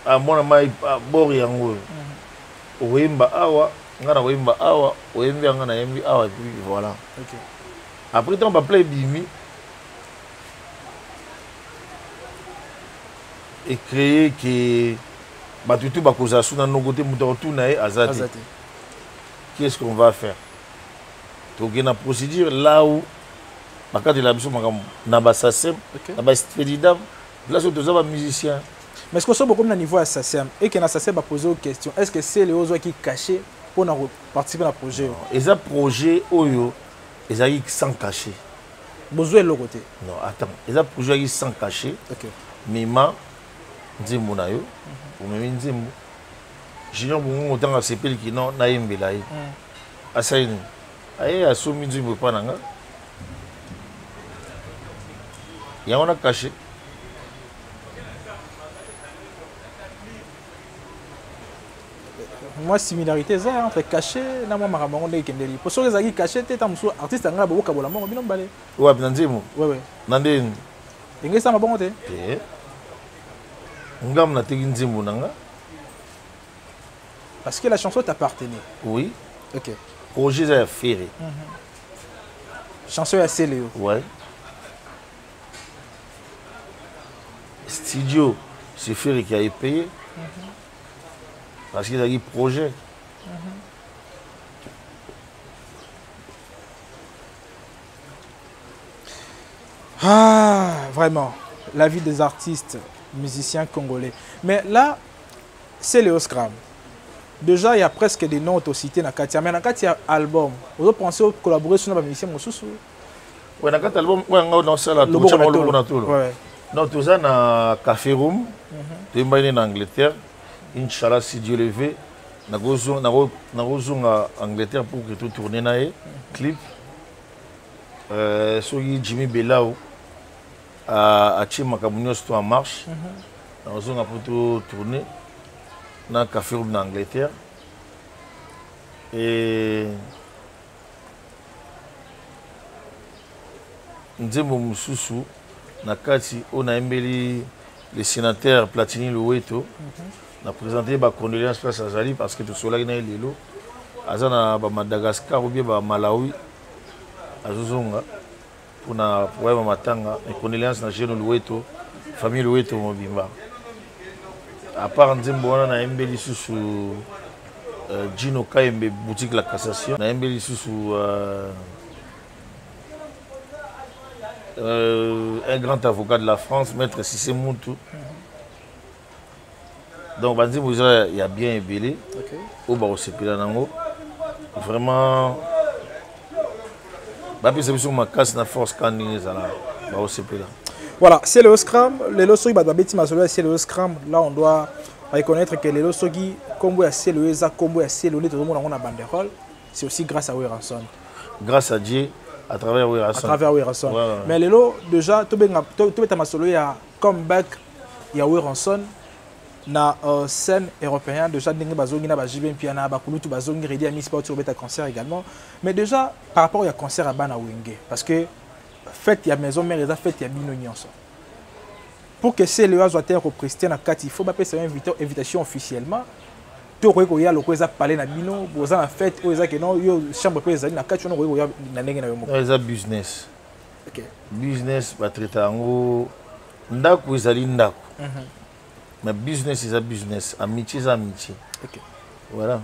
Speaker 1: Mwana mai, bor yango oyo okoyemba awa, nga na koyemba awa, oyembi yanga, nayembi awa, et puis voilà. Après, ntango baplan ebimi, ecréer ke bato tu bakozala su na noko te, moto akotuna ye aza te. Qu'est-ce qu'on va faire? Tokende na procédure là où bakatela biso makambo na baSACEM, na baSPEDIDAM, place oyo toza bamusicien.
Speaker 2: Mais est-ce que so bokomi na niveau ya SACEM eke na SACEM bapose yo question, est ce que Celeo ozwaki cachet mpona koparticiper na projet oyo?
Speaker 1: Eza projet oyo ezalaki sans cachet.
Speaker 2: Bozwa eloko te?
Speaker 1: Non, attends, eza projet ezalaki sans cachet. Mema nzembo na yo, omemi nzembo, Junior Bongongo ntango asepeliki no nayembela ye, asali nini? Aye asombi nzembo epa na nga, yango na cachet.
Speaker 2: Mwa similarité eza entre cachet na mwa makambo yango ndenge ekendeli, po soki ezalaki cachet te, ta mosusu artiste anga bokokabola mbongo bino mibale.
Speaker 1: Wapi na nzembo?
Speaker 2: Wewe.
Speaker 1: Na ndeni?
Speaker 2: Ndenge esama bongo te.
Speaker 1: Te, ngamu nateki nzembo na nga.
Speaker 2: Parce que la chanson t'appartenait.
Speaker 1: Oui. Projet eza ya Ferre.
Speaker 2: Chanson ya Celeo.
Speaker 1: Ouais, studio, c'est Ferre qui a payé parce qu'il ezalaki projet.
Speaker 2: Ah, vraiment, la vie des artistes, musiciens congolais. Mais là, c'est Léo Scram. Déjà il y a presque des noms cité na kati, mais na kati ya album ozo penser collaborer sur ba musicien mosusu?
Speaker 1: Ouais, na kati album oyo nga nasala, totya Loboko na Tolo. Non, toza na Café Room, toyembani na Angleterre. Inchallah, si Dieu le veut, nakozonga Angleterre pour que totourne na ye clip. Soki Jimmy Belao atie makambo nyonso to en marche, nakozonga mpo totourne na Café Room na Angleterre. Et nzembo mosusu na kati oyo nayembeli le sénateur Platini Luweto, na présente bacondoléance place azali, parce que tosolaki na ye lelo, aza na bamadagascar ou bien bamalawi, azozonga mpona problème ya matanga. Condoléance na jeune Luweto, famille Luweto mobimba. À part nzembo wana, nayembeli lisusu Gino Kayembe, Boutique La Cassation. Nayembeli lisusu un grand avocat de la France, maître Cissé Muntu. Donc banzembo eza ya bien ebele oyo bakosepela nango. Vraiment, bapesa biso makasi na force ka ndenge ezala, bakosepela.
Speaker 2: Voilà, c'est le Scram. Lelo soki bato babeti masolo ya Celeo Scram, là on doit reconnaître que lelo soki kombo ya Celeo eza kombo ya Celeo nde tozomona yango na banderole, c'est aussi grâce à Werrason.
Speaker 1: Grâce à Dieu, à travers Werrason.
Speaker 2: À travers Werrason. Ouais. Mais lelo déjà tobeta masolo ya comeback ya Werrason na scène européenne. Déjà ndenge bazongi na ba JB Mpiana, bakulutu bazongi, Reddy Amisi bauti kobeta concert également. Mais déjà par rapport ya concert ya bana Wenge, parce que fête ya Maison Mère eza fête ya bino nyonso, pour que Celeo azwa te koprester na kati, il faut bapesa yo invitation officiellement to okoki koya loko eza palais na bino, boza na fête oyo eza ke non, yo chambre mpe ezali na kati wana, okoki koya na ndenge na yo moko?
Speaker 1: Eza business. Business batraita yango, ndako ezali ndako, mais business eza business, amitié eza amitié. Voilà.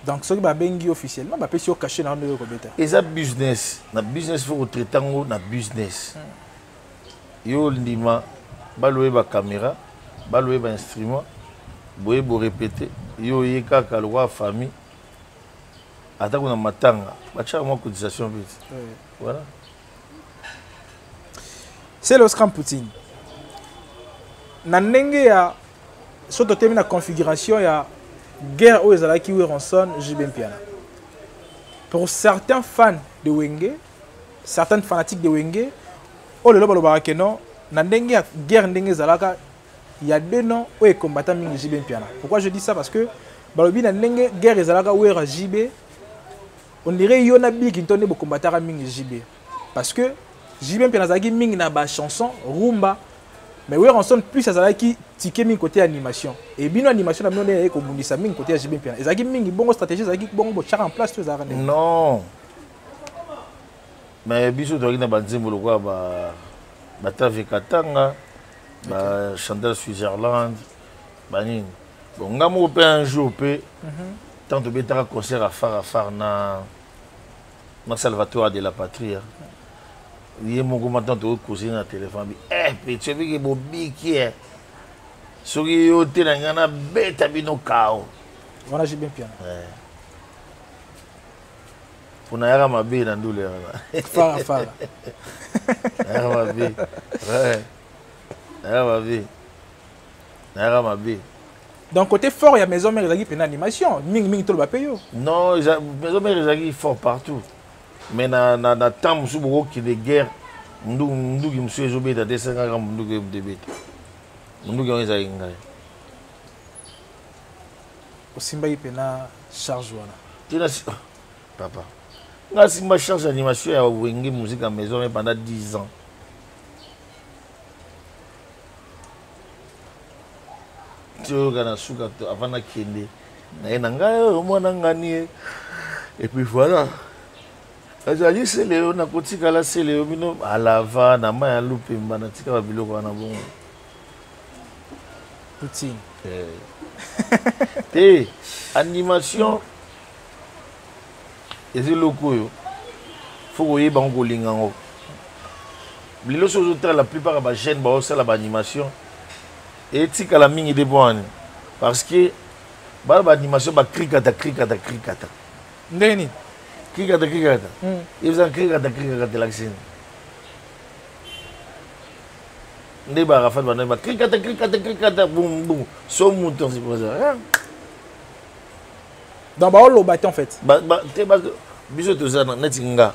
Speaker 2: Donc soki babengi officiellement, bapesi yo cachet na yo ndenge okobeta?
Speaker 1: Eza business. Na business, faut kotraite yango na business. Yo ndima baloye bacaméra, baloye bainstrument, boye borépéte, yo oye kaka lokola famille. Ata kuna matanga batiaka mwa cotisation mpe. Voilà.
Speaker 2: C'est le Scram Poutine. Na ndenge ya so totemi na configuration ya guerre oyo ezalaki Werrason JB Mpiana, pour certains fans de Wenge, certains fanatiques de Wenge oyo lelo balobaka ke non, na ndenge ya guerre ndenge ezalaka, il y a deux noms oyo ekombata mingi JB Mpiana. Pourquoi je dis ça? Parce que balobi na ndenge guerre ezalaka Wera JB, on dirait yo na Biki nto nde bokombataka mingi JB, parce que JB Mpiana azalaki mingi na bachanson rumba, mais Werrason plus azalaki tike mingi côté animation. Et bino animation na bino nde ekobundisa mingi côté ya JB Mpiana. Ezalaki mingi bongo, stratégie ezalaki bongo botyaka en place to ezalaka ndenge?
Speaker 1: Non, mais biso tozalaki na banzembo lokola batave Katanga, bachantal Switzerland, banini. Bon, nga moko mpe un jour mpe, tant tobetaka concert afar afar na Salvatore de la Patrie, ye moko maintenant tokokosi na téléphone bi eh petit, obiki bobiki e soki yo te na ngai nabeta bino kao.
Speaker 2: Wana JB Mpiana?
Speaker 1: Mpona yaka mabe na ndule wana.
Speaker 2: Fara fara.
Speaker 1: Nayaka mabe, nayaka mabe, nayaka mabe.
Speaker 2: Donc côté fort ya Maison Mère ezalaki mpena animation mingi mingi, toloba mpe yo?
Speaker 1: Non, Maison Mère ezalaki fort partout, mais na temps mosusu bokokende guerre, munduki mosusu ezobeta te, esengaka munduki oyo ebeta, munduki yango ezalaki ngai.
Speaker 2: Osimbaki mpena charge wana?
Speaker 1: Tina papa, nga simba charge animation ya Wenge Musique ya Maison mais pendant 10 ans. Ti oyoka na suka, avant nakende naye na ngai oyo mwana ngani ye, et puis voilà, azali Celeo, nakotikala Celeo. Bino alava na mai ya lupemba, natika babiloko wana bongo.
Speaker 2: Poutine.
Speaker 1: Te, animation eza eloko oyo faut koyeba ngo, kolinga yango. Lelo soki ozotala, la plupart ya bajeune baosala baanimation etikala mingi te. Mpo wani? Parce que Bana baanimation bakrikata krikata krikata.
Speaker 2: Ndenge nini?
Speaker 1: Krikata krikata. Yebisa krikata krikata elakisi nini? Nde barafat bana bakrikata krikata krikata bum bum so moto sipoza.
Speaker 2: Donc baoloba te en fait.
Speaker 1: Te, biso toza neti nga.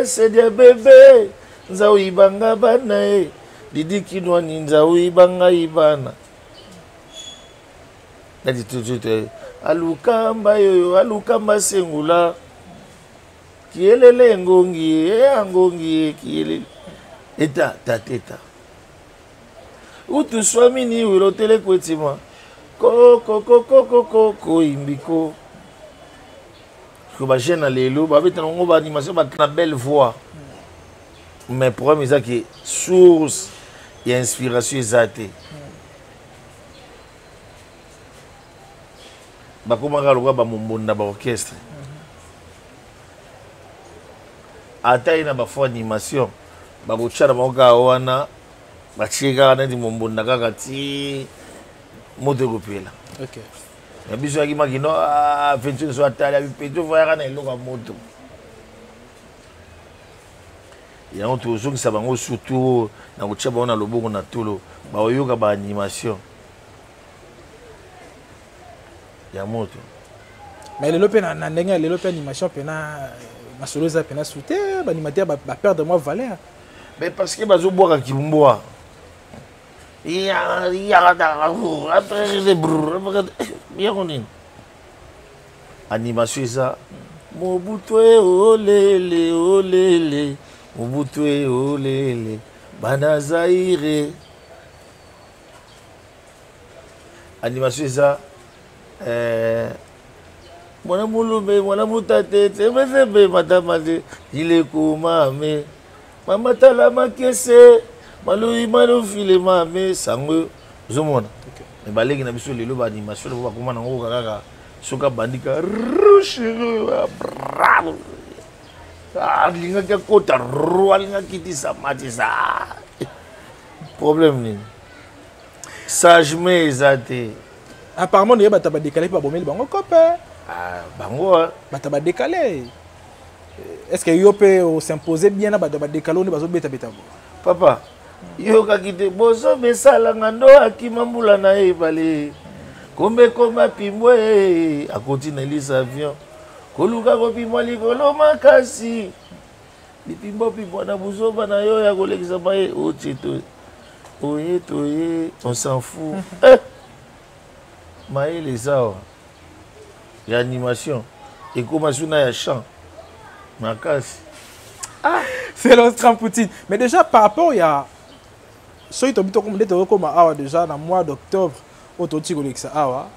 Speaker 1: Sedia bebe nzau ibanga bana e didi kinwani nzau ibanga ibana neti tutu alukamba yoyo alukamba sengula kielele engongi e angongi e kielele eta tateta utuswamini wilotele kwetima kokokokokoko imbiko ko bajeune na lelo babeta nango baanimation na belle voix, mais problème eza ke source ya inspiration eza te. Bakomaka lokola bamombonda baorchestre, ata ye na bafo animation bakotya na bango kaka wana, batie kaka neti mombonda kaka ti moto ekopela. Na biso yaki makino venture so atali abipeto voyaka na eloko ya moto yango, tozongisa bango surtout na kotia bango na loboko na tolo, bakoyoka baanimation ya moto.
Speaker 2: Mais lelo mpe na ndenge ya lelo mpe animation mpena masolo eza mpena su te, baanimateur baperdre mwa valeur.
Speaker 1: Mais parce que bazobwaka kimbwa yango nini animation eza mobutu e olele olele mobutu e olele bana Zaire. Animation eza mwana mulume mwana mutate tsembesembe matamate ileko mame mama tala makese maloi malofile mame sango ozomona. Me baleki na biso lelo baanimation po bakoma nango kaka soki abandika alingaki akota alingaki kitisa matisa, problème nini? Sagement eza te.
Speaker 2: Apparemment noye bato badécalé mpe babomeli bango kope.
Speaker 1: Bango.
Speaker 2: Bato badécalé, est ce que yo mpe osimpose bien na bato badécalé nde bazobetabeta bo?
Speaker 1: Papa, yokaki te bozoba esalanga ndo akima mbula na ye ebale kombe koma pimbwe akoti na elise avion koluka kopimwa likolo makasi bipimbwapimbwa na buzoba na yo ya kolekisa maye otie to oye toye, on s'en fout. Eh! Mayele eza awa ya animation ekóma suna ya chant makasi.
Speaker 2: Ah, c'est l'Austral Poutine. Mais déjà par rapport ya soki tobi tokoma nde tokokoma awa déjà na mois d'octobre oyo toti kolekisa awa,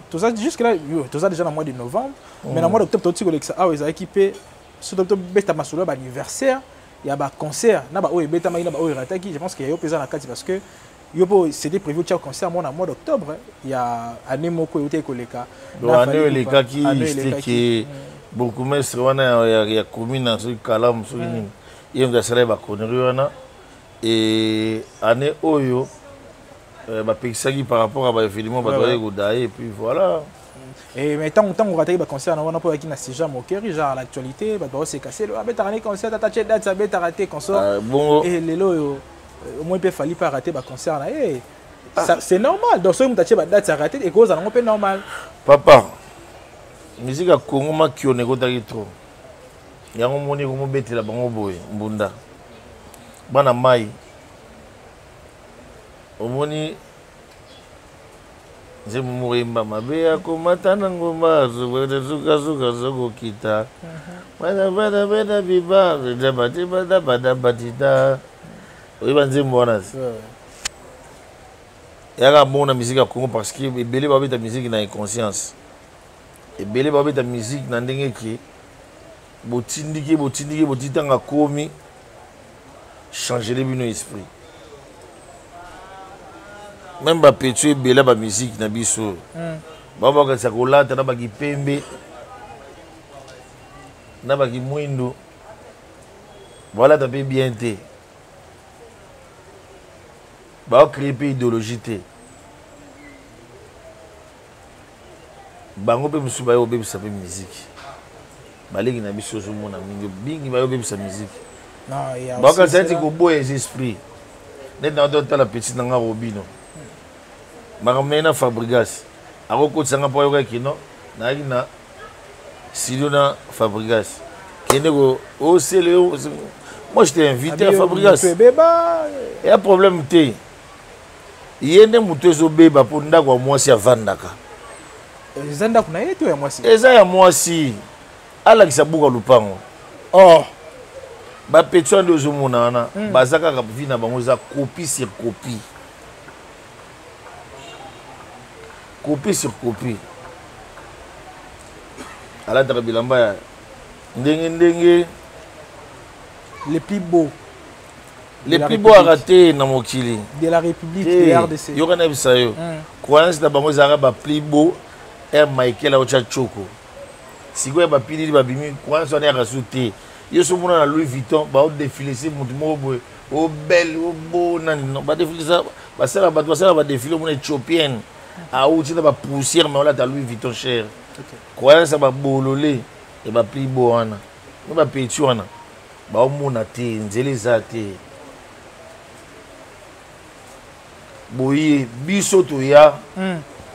Speaker 2: toza jusque là, toza déjà na mois de novembre, mais na mois d'octobre toti kolekisa awa ezalaki mpe soki tobi tobeta masolo ya baanniversaire ya baconcert na baoyo ebetamaki na baoyo erataki, je pense que ya yo mpe eza na kati, parce que yo mpo c'était prévu otia concert mona mois d'octobre ya année moko euti ekoleka.
Speaker 1: Année oyo elekaki, c'était bourgmestre wana ya commune, soki Kalamu soki nini, ye moto asalaki baconnerie wana. E année oyo bapekisaki par rapport à baévénement, bato bayaki kodaye et puis voilà.
Speaker 2: Et mais ntango rataki baconcert na wana mpo oyaki na sujet mokeri, genre l'actualité, bato baoseka se abetaka ne concert ata tie date abetaka te consort.
Speaker 1: Bongo.
Speaker 2: Et lelo oyo au moins mpe Fally mpe araté baconcert na ye, c'est normal. Donc soki moto atie badate araté, ekozala yango mpe normal.
Speaker 1: Papa, musique ya Congo makiona ekotaki trop, yango moni ekomobetela bango boye mbunda bana mai. Omoni nzembo moko yemba mabe akomata na ngomba sukasuka sokokita bana bana bana biba batibadabatita, oyeba nzembo wana eyaka bongo na musique ya Congo, parce que ebele babeta musique na inconscience, ebele babeta musique na ndenge ke botindiki botindiki botindi ntango akomi changele bino esprit. Même bapetio ebele bamusike na biso bao bakatisa kolata na bakipembe na bakimwindo, balata mpe bien te, baocrée mpe idéologie te. Bango mpe mosusu baye kobebisa mpe miziki. Baleki na biso ozomona mingi mingi baye kobebisa miziki. Bakanisa neti koboya eza esprit. Neti na otala petit na nga Robino. Makambo na ye na Fabregas. Akokotisa nga mpo ayoka kino nayaki na studio na Fabregas. Kende ko osele yo. Moi je t'ai invité à Fabregas. Ya problème te. Ye nde moto ezobeba mpo ndako ya mwasi avandaka.
Speaker 2: Eza ndako na ye to ya mwasi?
Speaker 1: Eza ya mwasi. Alakisa buka lupango.
Speaker 2: Oh.
Speaker 1: Ba petit wana nde ozomona wana, baza kaka vie na bango eza copie sur copie. Copie sur copie. Alataka bilamba ya ndenge ndenge.
Speaker 2: Les plus beaux.
Speaker 1: Les plus beaux raté na mokili.
Speaker 2: De la République de RDC.
Speaker 1: Yoka na bisa yo. Croyance na bango ezalaka ba plus beau R Michael aocha Choko. Sikoyo ba pilili ba bimi croyance wana ya rasu te. Yo so mona na Louis Vuitton ba o défiler se mutu moko boye. O belle o beau nani non ba défiler ça ba sala ba sala ba défiler mona éthiopienne. Auti na ba poussière mais olata Louis Vuitton cher. Croyance ba bololé et ba plus beau wana. No ba petit wana. Baomona te nzela eza te. Boye biso toya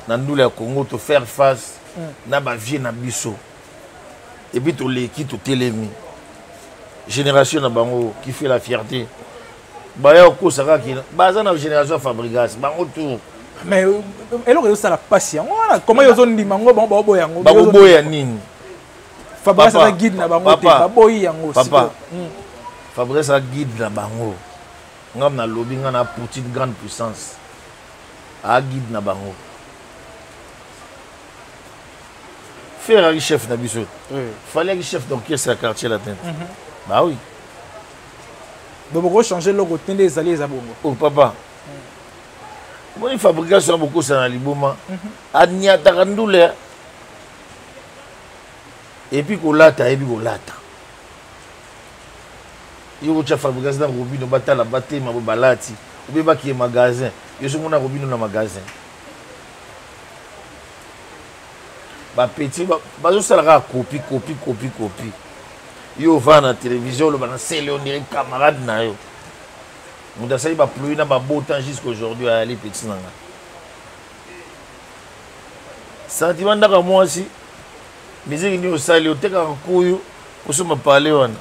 Speaker 1: na ndula ya Congo to faire face na ba vie na biso. Et puis toleki totelemi. Génération na bango qui fait la fierté. Baya kokosa kaka baza na génération Fabregas bango tout.
Speaker 2: Mais eloko ezosala pasi yango wana comment yo ozondima ngo bango baoboya yango?
Speaker 1: Bakoboya nini?
Speaker 2: Fabregas aza guide na bango te, baboyi yango.
Speaker 1: Papa, Fabregas aza guide na bango. Nga na lobi nga na Poutine grande puissance. A guide na bango. Ferre aki chef na biso. Fallait aki chef d'orchestre ya quartier latin. Bah oui.
Speaker 2: Donc boko changer logo tende ezali eza bongo.
Speaker 1: Oh papa. Moni fabrication bokosa na liboma. Aniataka ndule. Et puis kolata ayebi kolata. Yo kotya Fabregas na Robino batala batema bo balati obe bakie magasin yo soki mona Robino na magasin ba petit bazosala kaka copie copie copie copie. Yo ovanda na télévision oloba na sele on dirait camarade na yo. Moto asali ba pluie na ba beau temps jusqu'aujourd'hui ayali petit na nga. Sentiment ndaka mwasi musique nini osali otekaka nkuyu osomba pale wana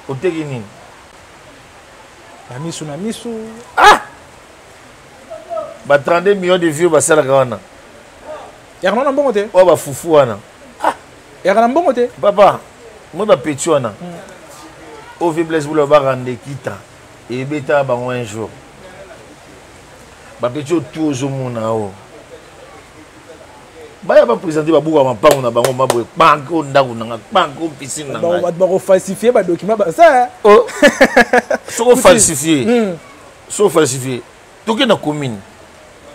Speaker 1: oteki nini?
Speaker 2: Na misu na misu.
Speaker 1: Ah! Ba 32 millions de vues basalaka wana.
Speaker 2: Yaka na mbongo te.
Speaker 1: Oyo ba fufu wana.
Speaker 2: Ah! Yaka na mbongo te.
Speaker 1: Papa, moi ba petit wana. Ovi Blaise Bula ba rende kita ebeta bango un jour. Ba petit oyo tout ozomona oyo. Baya ba présenter ba buka mapango na bango maboye kpank o ndako na nga kpank o piscine na ngai.
Speaker 2: Bato bako falsifier ba document ba ça.
Speaker 1: Oh. Soko falsifier. Soko falsifier. Toke na commune.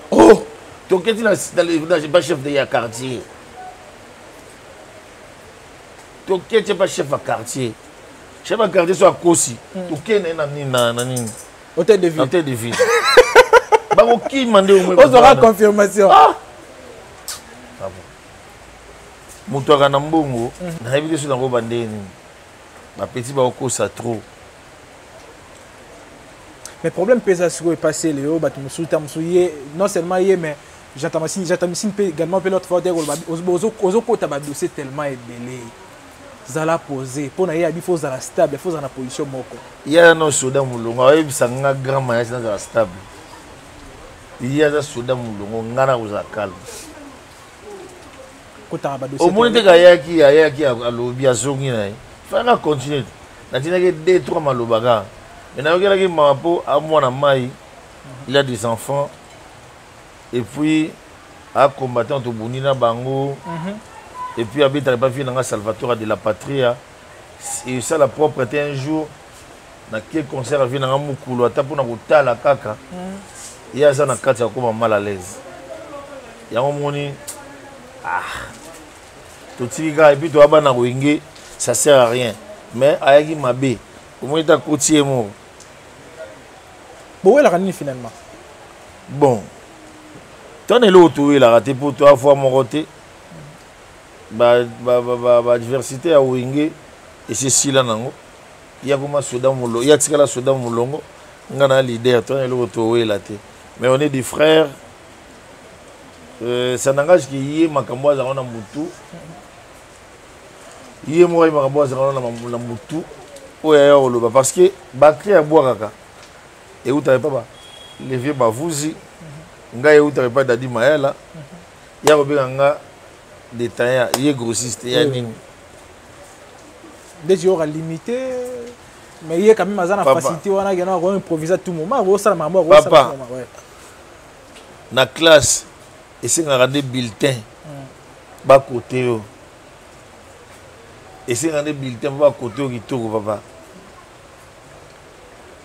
Speaker 2: Oh,
Speaker 1: toke ti na ba chef de ya quartier. Toke ti ba chef ya quartier. Chef ya quartier so akosi. Toke na na nini na nini.
Speaker 2: Hôtel de ville.
Speaker 1: Hôtel de ville. Bakokima nde omwe
Speaker 2: Ozwaka confirmation.
Speaker 1: Ah! Moto aka na mbongo, nayebi te soki nakoba ndenge nini. Ba petit bakokosa trop.
Speaker 2: Mais problème pesa sikoyo epassé leo bato mosusu ta mosusu ye non seulement ye mais Jatamisine mpe également mpe l'autre fois te koloba ozokota ba dossier tellement ebele. Zala posé mpo na ye abi faut ozala stable, faut ozala na position moko.
Speaker 1: Ye aza na soda molongo, ayebisa nga grand mariage nazala stable. Ye aza soda molongo, nga na kozala calme.
Speaker 2: Kotaka ba dossier.
Speaker 1: Omoni te kayaki, ayaki alobi azongi na ye. Fallait continuer. Natinaki 2 3 maloba kaka. Mais nayokelaki mawa mpo amwana mai, il a des enfants et puis a combattant tobundi na bango. Et puis abetaka pa vie nanga Salvatore de la Patria. Et ça la propreté un jour na ke concert a vie nanga mukulu ata pona kotala kaka. Ye aza na kati ya koma mal à l'aise. Yango moni ah totiki kaka et puis toya bana wenge, ça sert à rien. Mais ayaki mabe. Omoni ta koti ye moko.
Speaker 2: Bowelaka nini finalement?
Speaker 1: Bon. Tana eloko towelaka te po toya voix moko te. Badiversité ya Wenge esi esila nango. Ye akoma soda molongo, ye atikala soda molongo, nga na leader, to na eloko towela te, mais on est des frères. Ça n'engage que ye. Makambo azalaka na mutu, ye moko aye makambo azalaka na mutu oyo aya koloba, parce que bacri abwakaka eutaka epa ba levier bavuzi, ngai eutaka epa Dadi Mayala. Ya kobenga nga détaillant, ye grossiste ya nini?
Speaker 2: Ndeti yoka limité, mais ye quand même aza na facilité wana kena ako improviser à tout moment, akosala makambo
Speaker 1: akosala. Na classe esengaka nde bulletin bakote yo, esengaka nde bulletin mpo bakote yo kitoko. Papa,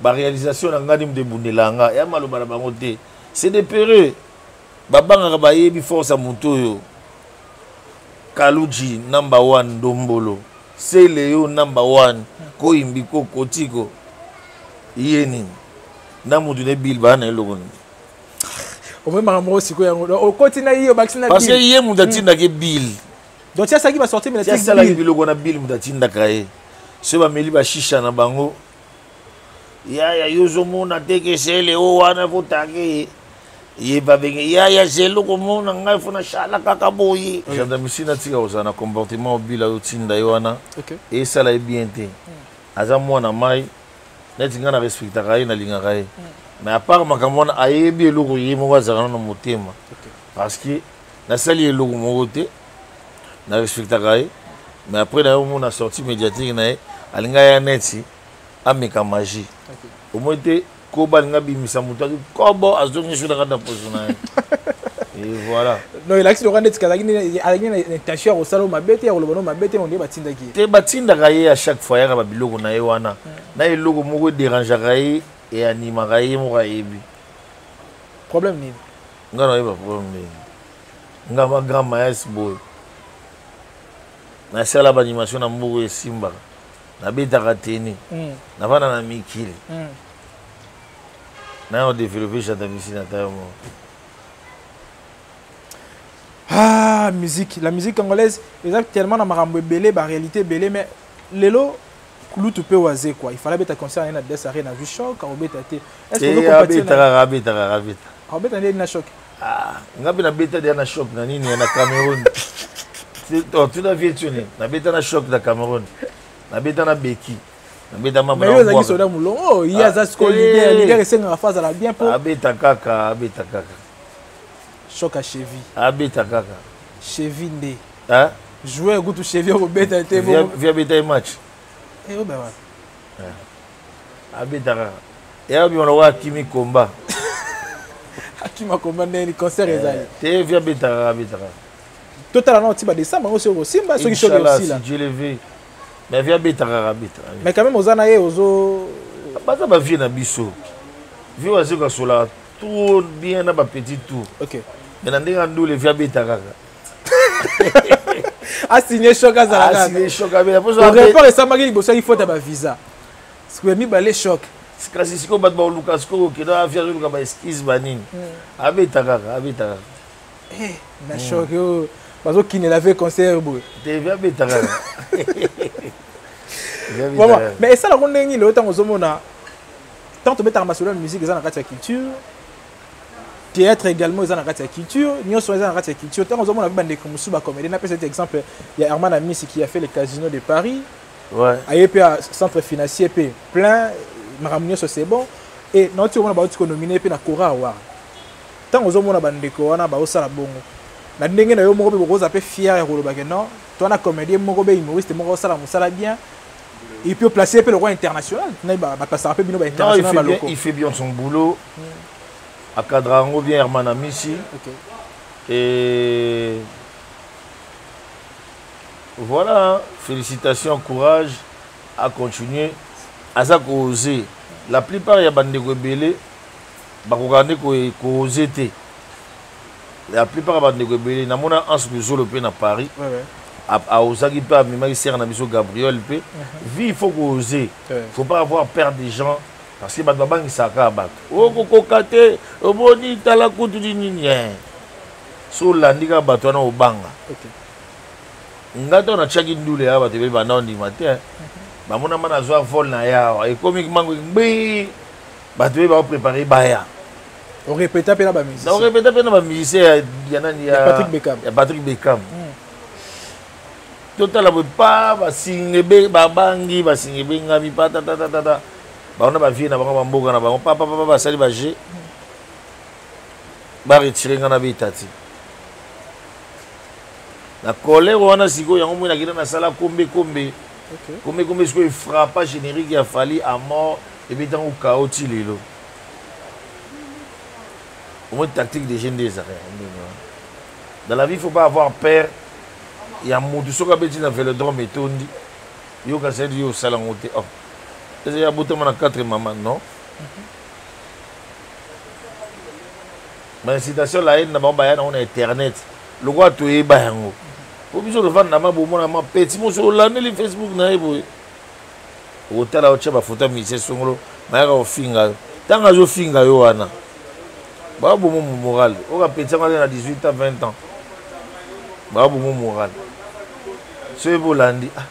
Speaker 1: baréalisation na ngai nde moto ebundela nga ya maloba na bango te. C'est des peureux, babangaka, bayebi force ya moto oyo. Kaluji number one, Ndombolo Sele yo number one, koyimbi ko kotiko ye nini na motu ne bile baa na eloko nini?
Speaker 2: Omemaka moko sikoyo yango okoti na ye, obakisi na
Speaker 1: parce que ye moto atindaki bile.
Speaker 2: Donc ti asalaki basortie.
Speaker 1: Ti asalaki biloko na bile, moto atindaka ye. Soki bameli bashisha na bango, yaya, yo ozomona te ke sele o wana fotake ye, ye babenge yaya zelo komona ngai fo nasala kaka boye. Gendarmerie natika kozala na comportement obila otinda ye wana, esala ye bien te. Aza mwana mai neti ngai, na respectaka ye, nalingaka ye, mais à part makambo wana, ayebi eloko ye moko azalaka nano motema, parce que nasali eloko moko te. Na respectaka ye, mais après na ye omona sortie médiatique na ye, alinga ya neti ameka magie. Omoi te koba alinga bimisa moto aki kobo, azongi so na kati na poso na ye, et voilà.
Speaker 2: Non, elakisi lokola ndeti azalaki na intention ya kosala mabe te, ya koloba no mabe te, onde batindaki ye.
Speaker 1: Te, batindaka ye. À chaque fois yaka babiloko na ye wana na eloko moko edérangeaka ye, eanimaka ye moko, ayebi.
Speaker 2: Problème nini?
Speaker 1: Nga nayeba problème nini? Nga ma grand maes boye, nasala baanimation na mboka esimbaka, nabetaka teni, navanda na mikili, naya kodévelopper chantamisi na tayo moko.
Speaker 2: Ah, musique, la musique congolaise eza tellement na makambo ebele, baréalité ebele, mais lelo kulutu mpe waze quoi, il fallait abeta concert na ye na Des Arena, azwi choc, akobeta te.
Speaker 1: Abetaka, abetaka, abeta.
Speaker 2: Akobeta nde na choc?
Speaker 1: Ah, nga mpe nabeta deya na choc na nini na Cameroun. Tuna vie tuni, nabeta na choc na Cameroun, nabeta na beki, nabeta.
Speaker 2: Mais yo ozalaki soda molongo, ye aza sikoyo leader. Leader esengaka fa azala bien mpo
Speaker 1: Abeta kaka, abeta kaka.
Speaker 2: Choc ya cheville.
Speaker 1: Abeta kaka.
Speaker 2: Cheville nde joueur kutu cheville akobeta te.
Speaker 1: Vi abeta ye match. Abeta kaka, eya bima lokola akimi komba.
Speaker 2: Akima komba ndeni concert ezali?
Speaker 1: Te, vi abeta kaka, abeta kaka.
Speaker 2: Totala nao ti badécembre yango soki okosimba, soki choc osila.
Speaker 1: Si Dieu le veut, mais vi abeta kaka, abeta.
Speaker 2: Mais quand même oza na ye, ozo
Speaker 1: Baza bavie na biso, vie oyo azoka asolaka trop bien na bapetit tour. Mais na ndenge ya ndule, vi abeta kaka.
Speaker 2: Asigné choc, azala.
Speaker 1: Asigné choc, abeta.
Speaker 2: Report esamaki liboso yaki faute ya bavisa, sikoyo mibale choc.
Speaker 1: Kasi sikoyo bato baoluka, sikoyo okenda avi azoluka baexcuse banini. Abeta kaka, abeta kaka.
Speaker 2: Na choc oyo bazokinela ve concert boye.
Speaker 1: Te, vi abeta kaka.
Speaker 2: Mais esalako ndenge nini lelo ntango ozomona, tant tobetaka masolo ya musique eza na kati ya culture, théâtre également eza na kati ya culture, nyonso eza na kati ya culture, ntango ozomona mpe bandeko mosusu bacomédien, napesa ete exemple ya Herman Amisi qui a fait le Casino de Paris, aye mpe ya centre financier mpe plein makambo nyonso, c'est bon, et nauti komona bauti konomine mpe na Kora Award, ntango ozomona bandeko wana baosala bongo na ndenge na yo moko mpe bokoza mpe fier ya koloba ke non, to wana comédien moko mpe humoriste moko osala mosala bien, et puis placer mpe lokwa international, baplasaka mpe bino bainternational baloko.
Speaker 1: Il fait bien son boulot, acadre yango bien, Herman Amisi. Et voilà, félicitations, courage à continuer, aza kooser. La plupart ya bandeko ebele bakokaka nde kooser te. La plupart ya bandeko ebele, namona Anse Luzolo mpe na Paris, aosaki mpe, amemaki sere na biso Gabriel mpe. Vie, il faut kooser, faut pas avoir peur des gens, parce que bato babangisaka kaka bato, okokoka te, omoni, tala kutu nini. So olandi kaka bato wana, obanga. Nga to natiaki ndule ya bato ebele banda ondima te. Bamonama nazwa vol na ye awa, ekomi mango ngbi, bato ebele baoprépare baya.
Speaker 2: Orépéta mpe na bamusicien?
Speaker 1: Orépéta mpe na bamusicien ya nani?
Speaker 2: Ya Patrick Beckham.
Speaker 1: Ya Patrick Beckham. Totala boye pa basinga ebe babangi, basinga ebengami pa tatatatata, bango na bavie na bango, bamboka na bango, pa pa pa, basali baje, baretire nga na beta ti na colère wana. Sikoyo yango moi nakenda nasala kombe kombe kombe kombe. Sikoyo efrappa générique ya Fally à mort, ebetango kao ti lelo. Omoi tactique de jeu nde ezalaka yango ndenge wana. Dans la vie, il faut pas avoir peur ya mutu. Soki abeti na Vélodrome etondi, yoka sedi, yo osala yango te. Oh, eza ya botama na 4 mama non. Baincitation la haine na bango, baya nango na internet lokola toyeba yango, po biso tovanda ma bomona ma petit moso olandeli Facebook na ye boye, otala otya bafoto ya musicien songolo, bayaka kofinga yo. Ntango azofinga yo wana, babomo moral. Oka petit yango aza na 18 ans, 20 ans, babomo moral. Soki bolandi, ah,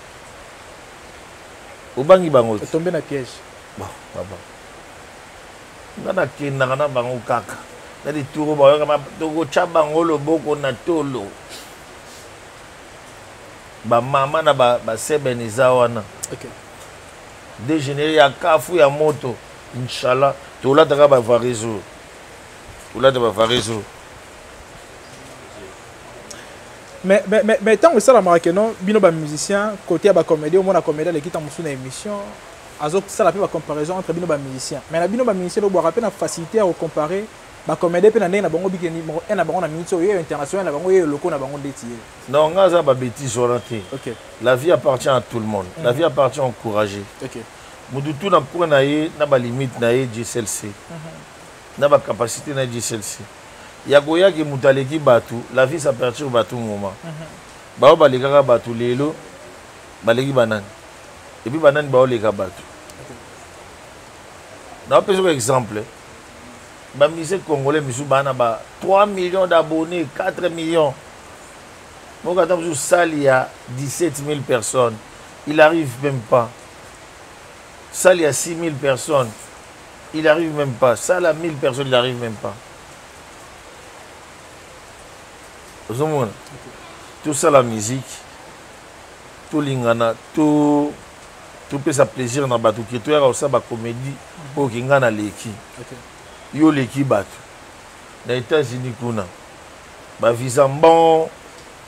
Speaker 1: obangi bango te.
Speaker 2: Otombe na piège.
Speaker 1: Bon papa, nga nakendaka na bango kaka na lituro, bayoka tokotya bango loboko na tolo. Bamama na baseben eza wana. Dégénéré ya kafu ya moto, inshallah tolataka bavarezo, tolata bavarezo.
Speaker 2: Mais ntango esalamaka ke non, bino bamusicien côté ya bacomédie, omona comédie aleki ntango mosusu na émission, azosala mpe bacomparaison entre bino bamusicien, mais na bino bamusicien lobwaka mpe na facilité ya kocompare bacomédie mpe na ndenge na bango bikeni e na bango na minute oyo ye international na bango, ye eloko na bango ndeti ye.
Speaker 1: Non, nga aza babétise wana te. La vie appartient à tout le monde. La vie appartient encouragé. Mutu tu na coin na ye, na balimite na ye, jslc na bacapacité na ye, jslc ya koyaki moto aleki bato. La vie, ça perturbe à tout moment. Bao balekaka bato lelo, baleki banani? Et puis banani baoleka bato? Naopesa ko exemple, bamusicien congolais misusu baa na ba 3 millions d'abonnés, 4 millions. Moko ata mosusu salle ya 17 000 personnes, il arrive même pas. Salle ya 6 000 personnes, il arrive même pas. Salle à 1000 personnes, il arrive même pas. Ozomona, tosala musique, tolingana, to topesa plaisir na bato, ke toyaka kosala bacomédie oyo ke ngai naleki yo, oleki bato na États-Unis kuna, bavisa mbon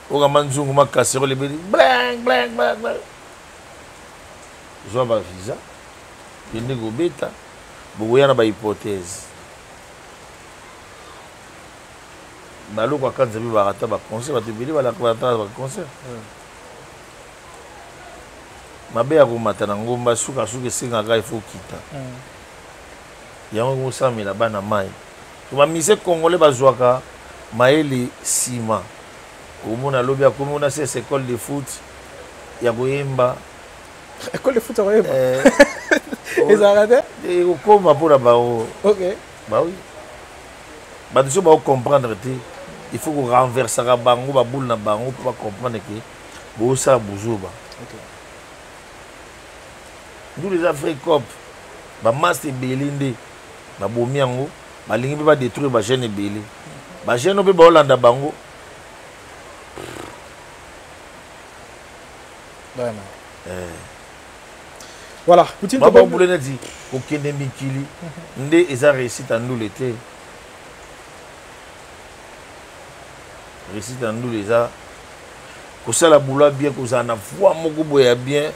Speaker 1: okamba nzungu makasero ebeli bling bling bling bling. Zwa bavisa, kende kobeta, bokoya na bahypothèse. Baloko akanza mpe barata baconcert, bato ebele balata baconcert. Mabe ya komata na ngomba, sukasuka esengaka ifo okita. Yango ekosamela bana mai. Bamusicien congolais bazwaka mayele nsima. Omona alobi akomi ona ses école de foot ya koyemba.
Speaker 2: École de foot ya koyemba ezalaka
Speaker 1: te? Ekokoma mpona bango. Bawi bato so baocomprendre te, il faut korenversaka bango baboule na bango mpo bacomprendre ke bosala buzoba. Ndulu eza vrai cop, bamaste ebele nde babomi yango, balingi mpe badétruire bajeune ebele, bajeune oyo mpe baolanda bango.
Speaker 2: Vraiment. Voilà, Poutine.
Speaker 1: Babule neti kokende mikili nde eza réussite ya ndule te. Réussite ya ndule eza kosala boulot bien, kozala na voix moko boye ya bien,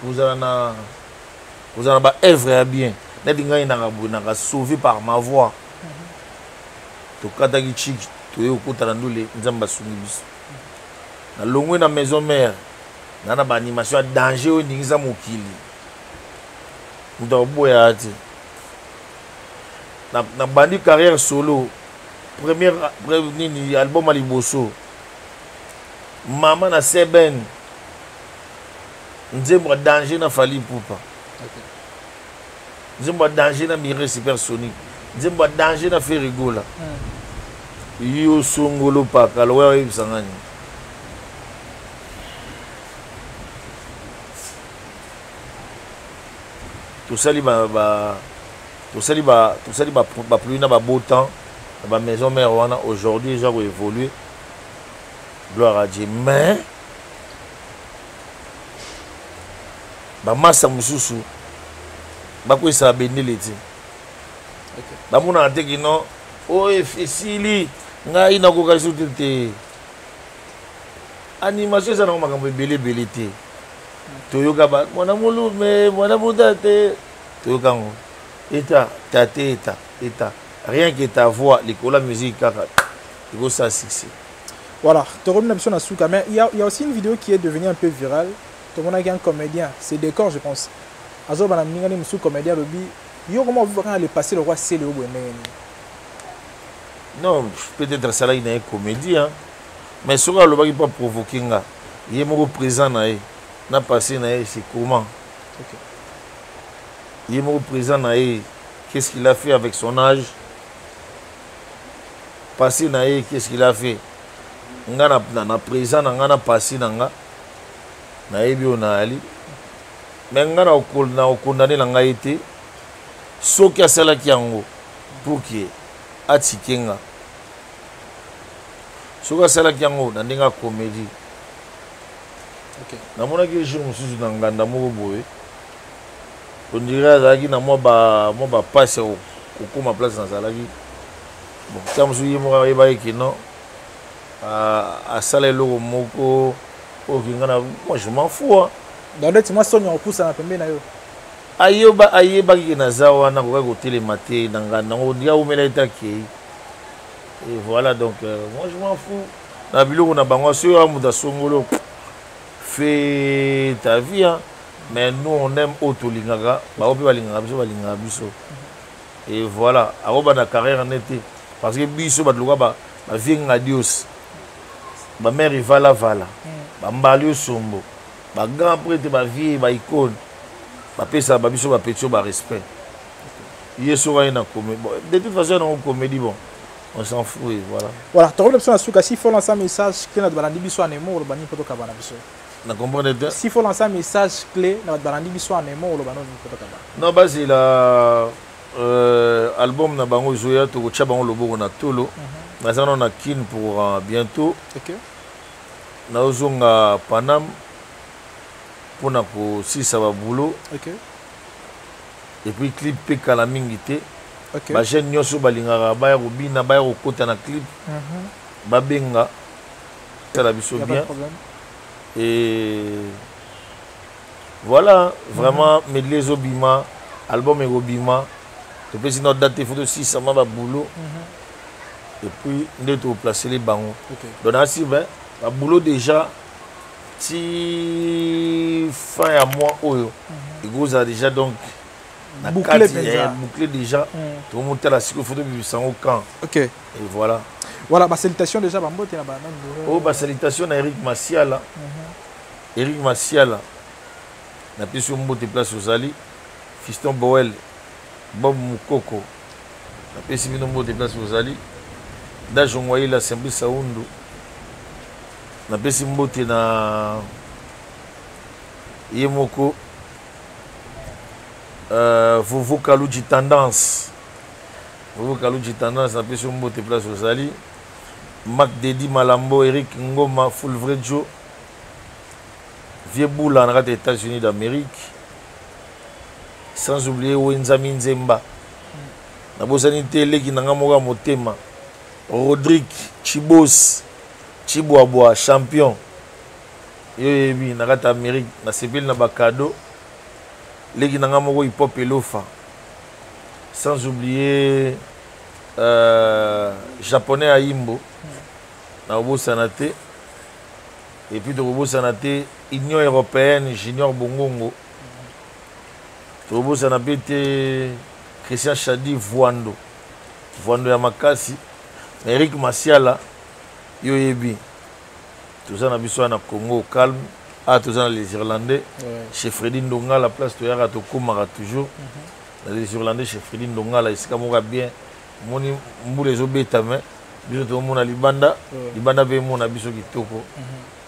Speaker 1: kozala na baœuvre ya bien. Neti ngai naka boye, naka sauvé par ma voix. Tokataki chiki, toye kokota na ndule, Nzambe asungi biso. Nalongwe na maison mère na baanimation ya danger oyo eningisa mokili, moto akoboya te. Nabandi carrière solo, première nini, album ya liboso, mama na seben, nzembo ya danger na Fally Ipupa, nzembo ya danger na Mire Supersonic, nzembo ya danger na Ferre Gola. Yo songolo pakala oya oyebisanga nini? Tosali ba, ba tosali ba tosali ba, ba pluie na ba beau temps na ba maison mère wana. Aujourd'hui eza ko évoluer, gloire à Dieu. Mais bamasa mosusu bakwesaka bendele te, bamonaka te kino oyo esili. Ngai nakoka lisusu te te. Animation eza nango makambo ebele ebele te. Toyoka ba mwana molume, mwana muta te, toyoka yango eta tate eta eta. Rien que ta voix likolo ya musique kaka ekosala succès.
Speaker 2: Voilà, tokomi na biso na suka, mais il y a aussi une vidéo qui est devenue un peu virale. Tomonaki un comédien, c'est décor je pense, azoba na moningani mosusu comédien, alobi: yo comment vivre kaka le passé le roi sele oyo boye, ndenge nini?
Speaker 1: Non, peut-être asalaki na ye comédie, hein. Mais soki alobaki mpo aprovoke nga, ye moko présent na ye na passé na ye, c'est comment? Ye moko présent na ye, qu'est-ce qu'il a fait avec son âge passé na ye? Qu'est-ce qu'il a fait? Nga na présent na nga na passé na nga, nayebi oyo nayali. Mais nga na okondane na ngai te. Soki asalaki yango pour que atike nga, soki asalaki yango na ndenge ya comédie. Namonaki jour mosusu na nganda moko boye, on dirait azalaki na mwa bapasi ya kokóma place nazalaki. Bon, ntango mosusu ye moko ayebaki ke non, asala eloko moko oyo kinga na moi, je m'en fous, hein.
Speaker 2: Donc neti mwa soni ya kopusana pembeni na yo.
Speaker 1: Ayeba, ayebaki ke naza wana, akokaki kotelema te na nganda yango ndika awumela ete akei et voilà. Donc moi je m'en fous na biloko na bango. Soki oya moto asongolo, fais ta vie, hein. Mais nous on aime oyo tolingaka, bango mpe balingaka biso, balingaka biso et voilà. Akobanda carrière ne te, parce que biso bato lokola bavie ngadios, bamare evalavala, bambali osombo, bagrand prêtre, bavie baicone, bapesaka babiso bapeti oyo barespect. Ye soki aye na comédie, bon, de toute façon yango comédie, bon, on s'en fout et voilà.
Speaker 2: Voilà, tokomi na biso na suka. S'il faut lancer un message clé na balandi biso en emo, oloba nini mpo tokaba na biso?
Speaker 1: Na comprendre te.
Speaker 2: S'il faut lancer un message clé na bato balandi biso en emo, oloba nini mpo tokaba?
Speaker 1: Non, bazela album na bango ezoya, tokotia bango loboko na tolo. Naza nano na Kine pour bientôt. Nazozonga Panam mpona kosilisa babulo. Et puis clip mpe kala mingi te. Bajeune nyonso balingaka baya kobina, baya kokota na clip, babenga tala biso.
Speaker 2: Y a pas
Speaker 1: bien
Speaker 2: de problème.
Speaker 1: Et voilà, vraiment, medley ezobima, album ekobima. Topesi na date, faut tosisama babulo et puis nde toplacele bango. Donc nasi babulo déjà ti fin ya mois oyo ekozala déjà, donc na
Speaker 2: Bouclé
Speaker 1: kati,
Speaker 2: mpenza.
Speaker 1: Bouclé déjà. Tokomotala sikoyo, faut tobimisa yango quand. Et voilà.
Speaker 2: Voilà, basalutation déjà, bambote na banani?
Speaker 1: Oyo basalutation na Eric Masiala. Eric Masiala, napesi yo mbote place ozali. Fiston Boel, Bob Mukoko, napesi bino mbote place ozali. Dajongwaila Simplice Saundu, napesi mbote na ye moko. Vuvu Kaluji Tendance, Vuvu Kaluji Tendance, napesi yo mbote place ozali. Mak Dedi Malambo, Eric Ngoma Full, Vrai Joe, Vieux Boula na kati ya États-Unis d'Amérique, sans oublier Wenzami Nzemba. Nabosani te eleki na nga moko ya motema, Rodrigue Chibos Chibwabwa, champion yo yebi na kati ya Amérique. Nasepeli na bakado leki na nga moko Hipop Elofa, sans oublier Japonais Ayimbo, nakobosana te. Et puis tokobosana te Union européenne, Junior Bongongo. Tokobosana mpe te Christian Chadi Voando, Voando ya makasi. Na Eric Masiala, yo yebi toza na biso wana na Congo calme. Ah, toza na les Irlandais chez Fredi Ndongala, place toyaka, tokomaka toujours na les Irlandais chez Fredi Ndongala, esika moko ya bien. Omoni mbula ezobeta, mais biso tozomona libanda, libanda mpe emona biso kitoko.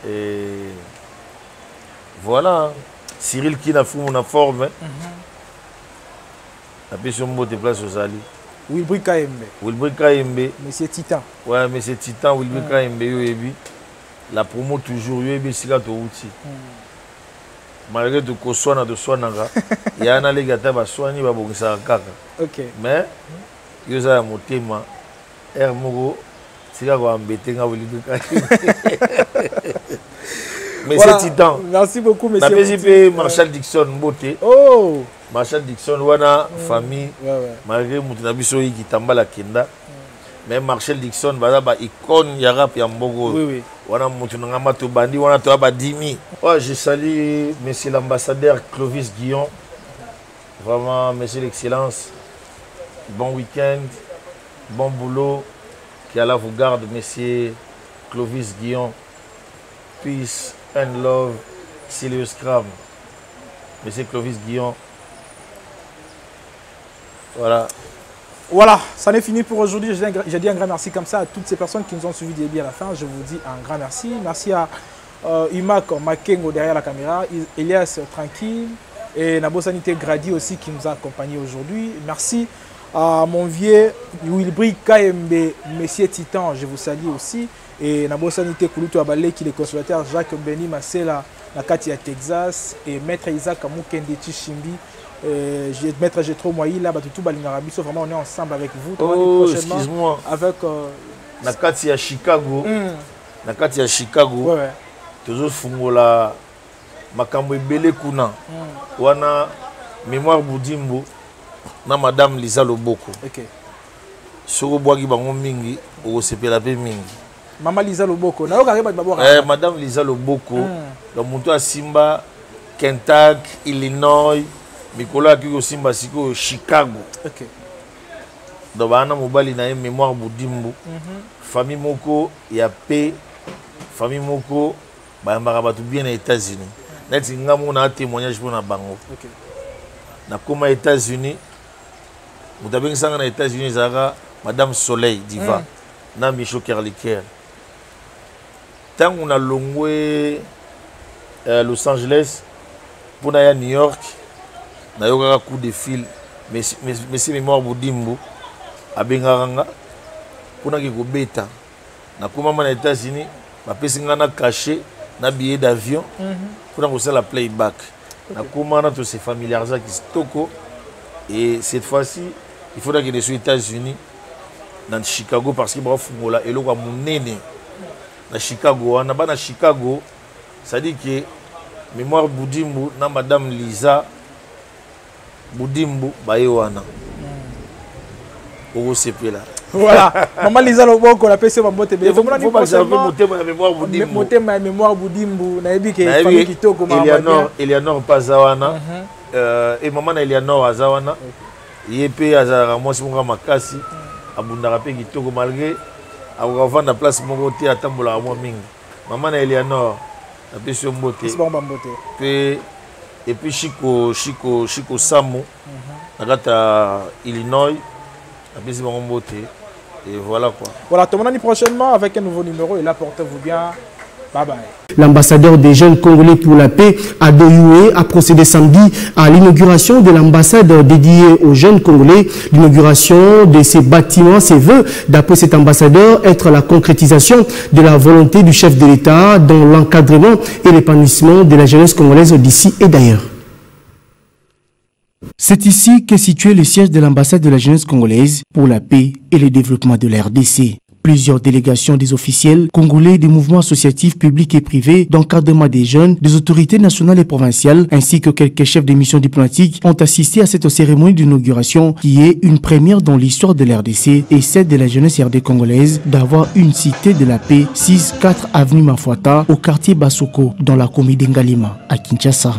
Speaker 1: Et voilà, Cyril Kina Fumu na forme. Napesi yo mbote place ozali.
Speaker 2: Wilbri Kayembe.
Speaker 1: Wilbri Kayembe.
Speaker 2: Monsieur Titan.
Speaker 1: Ouais, Monsieur Titan, Wilbri Kayembe, yo yebi. La promo toujours, yo yebi esika towuti. Malgré tokoswana toswanaka, ya na leki ata baswani babongisaka kaka.
Speaker 2: Okay.
Speaker 1: Mais yo oza ya motema, heure moko tika koambete nga Wilbri Kayembe. Monsieur
Speaker 2: Voilà.
Speaker 1: Titan.
Speaker 2: Merci beaucoup, monsieur.
Speaker 1: Napesi mpe Marshal Dixon mbote.
Speaker 2: Oh.
Speaker 1: Marshal Dixon wana famille
Speaker 2: Ouais.
Speaker 1: malgré moto na biso oyo kitambala kenda, mais Marshal Dixon baza ba icône ya rap ya mboka oyo. Wana moto na nga tobandi wana toya badimi. Oh, je salue monsieur l'ambassadeur Clovis Guillon, vraiment monsieur l'excellence, bon week-end, bon boulot, qu'Allah vous garde, monsieur Clovis Guillon. Peace and love, Sirius Cram, monsieur Clovis Guillon. Voilà.
Speaker 2: Voilà, ça n'est fini pour aujourd'hui. J'ai dit un grand merci comme ça à toutes ces personnes qui nous ont suivis du début à la fin. Je vous dis un grand merci. Merci à Imak Makengo derrière la caméra, Elias Tranquille et Nabo Sanité Gradi aussi qui nous a accompagnés aujourd'hui. Merci à mon vieux Wilbri KMB, Monsieur Titan, je vous salue aussi. Et Nabo Sanité Kulutu Abale qui est le consolateur Jacques Beni Masela na kati ya Texas et Maître Isaac Mukende Chishimbi. Maître Jetro Moïla, Batutu Balingara biso, vraiment on est ensemble avec vous.
Speaker 1: Oh,
Speaker 2: prochainement,
Speaker 1: excuse-moi.
Speaker 2: Avec
Speaker 1: na kati ya Chicago. Na kati ya Chicago. Tozo fungola makambo ebele kuna. Wana Mémoire Budimbo na Madame Lisa Loboko. Soko bwaki bango mingi, okosepela pe mingi.
Speaker 2: Mama Lisa Loboko. Na yoka ba bwaka.
Speaker 1: Madame Lisa Loboko, donc moto asimba Kentucky, Illinois, mikolo akoki kosimba sikoyo Chicago. Donc bana mobali na ye Mémoire Budimbo. Famille moko ya paix, famille moko bayambaka bato bien na États-Unis. Neti nga moko na témoignage mpona bango. Nakóma États-Unis, moto abengisanga na États-Unis ezalaka Madame Soleil Diva na Micho Kerliker. Ntango nalongwe Los Angeles mpona ya New York, nayokaka coup de fil, monsieur Mémoire Budimbo abengaka nga mpona ke kobeta. Nakomama na États-Unis, bapesi nga na cachet na billet d'avion mpona kosala playback. Nakoma na tose familiarisaki kitoko et cette fois-ci il faut nakende so États-Unis na Chicago parce que bakofungola eloko ya monene na Chicago wana. Bana Chicago, c'est-à-dire que Mémoire Budimbu na Madame Lisa Budimbu baye wana, okosepela.
Speaker 2: Voilà, Maman Lisa Loboko, la PC Mambote.
Speaker 1: Faut pas motema ya Mémoire Budimbu.
Speaker 2: Motema ya Mémoire Budimbu, nayebi ke famille kitoko.
Speaker 1: Eleanor, Eleanor mpe aza wana. E mama na Eleanor aza wana. Ye mpe azalaka mwasi moko ya makasi, abundaka mpe kitoko malgré akoka kovanda place moko te, atambolaka mwa mingi. Mama na Eleanor, napesi yo mbote. Mpe et puis Chico, Chico, Chico Samu na kati ya Illinois, napesi bango mbote. Et voilà quoi.
Speaker 2: Voilà, tout le monde, prochainement avec un nouveau numéro et là, portez-vous bien. Bye bye.
Speaker 3: L'ambassadeur des jeunes Congolais pour la paix, Adoyoué, a procédé samedi à l'inauguration de l'ambassade dédiée aux jeunes Congolais. L'inauguration de ces bâtiments se veut, d'après cet ambassadeur, être la concrétisation de la volonté du chef de l'État dans l'encadrement et l'épanouissement de la jeunesse congolaise d'ici et d'ailleurs. C'est ici qu'est situé le siège de l'ambassade de la jeunesse congolaise pour la paix et le développement de la RDC. Plusieurs délégations des officiels congolais, des mouvements associatifs publics et privés, d'encadrement des jeunes, des autorités nationales et provinciales, ainsi que quelques chefs de missions diplomatiques ont assisté à cette cérémonie d'inauguration qui est une première dans l'histoire de la RDC et celle de la jeunesse RD congolaise d'avoir une cité de la paix, 6-4 avenue Mafuata, au quartier Basoko, dans la commune d'Ngalima, à Kinshasa.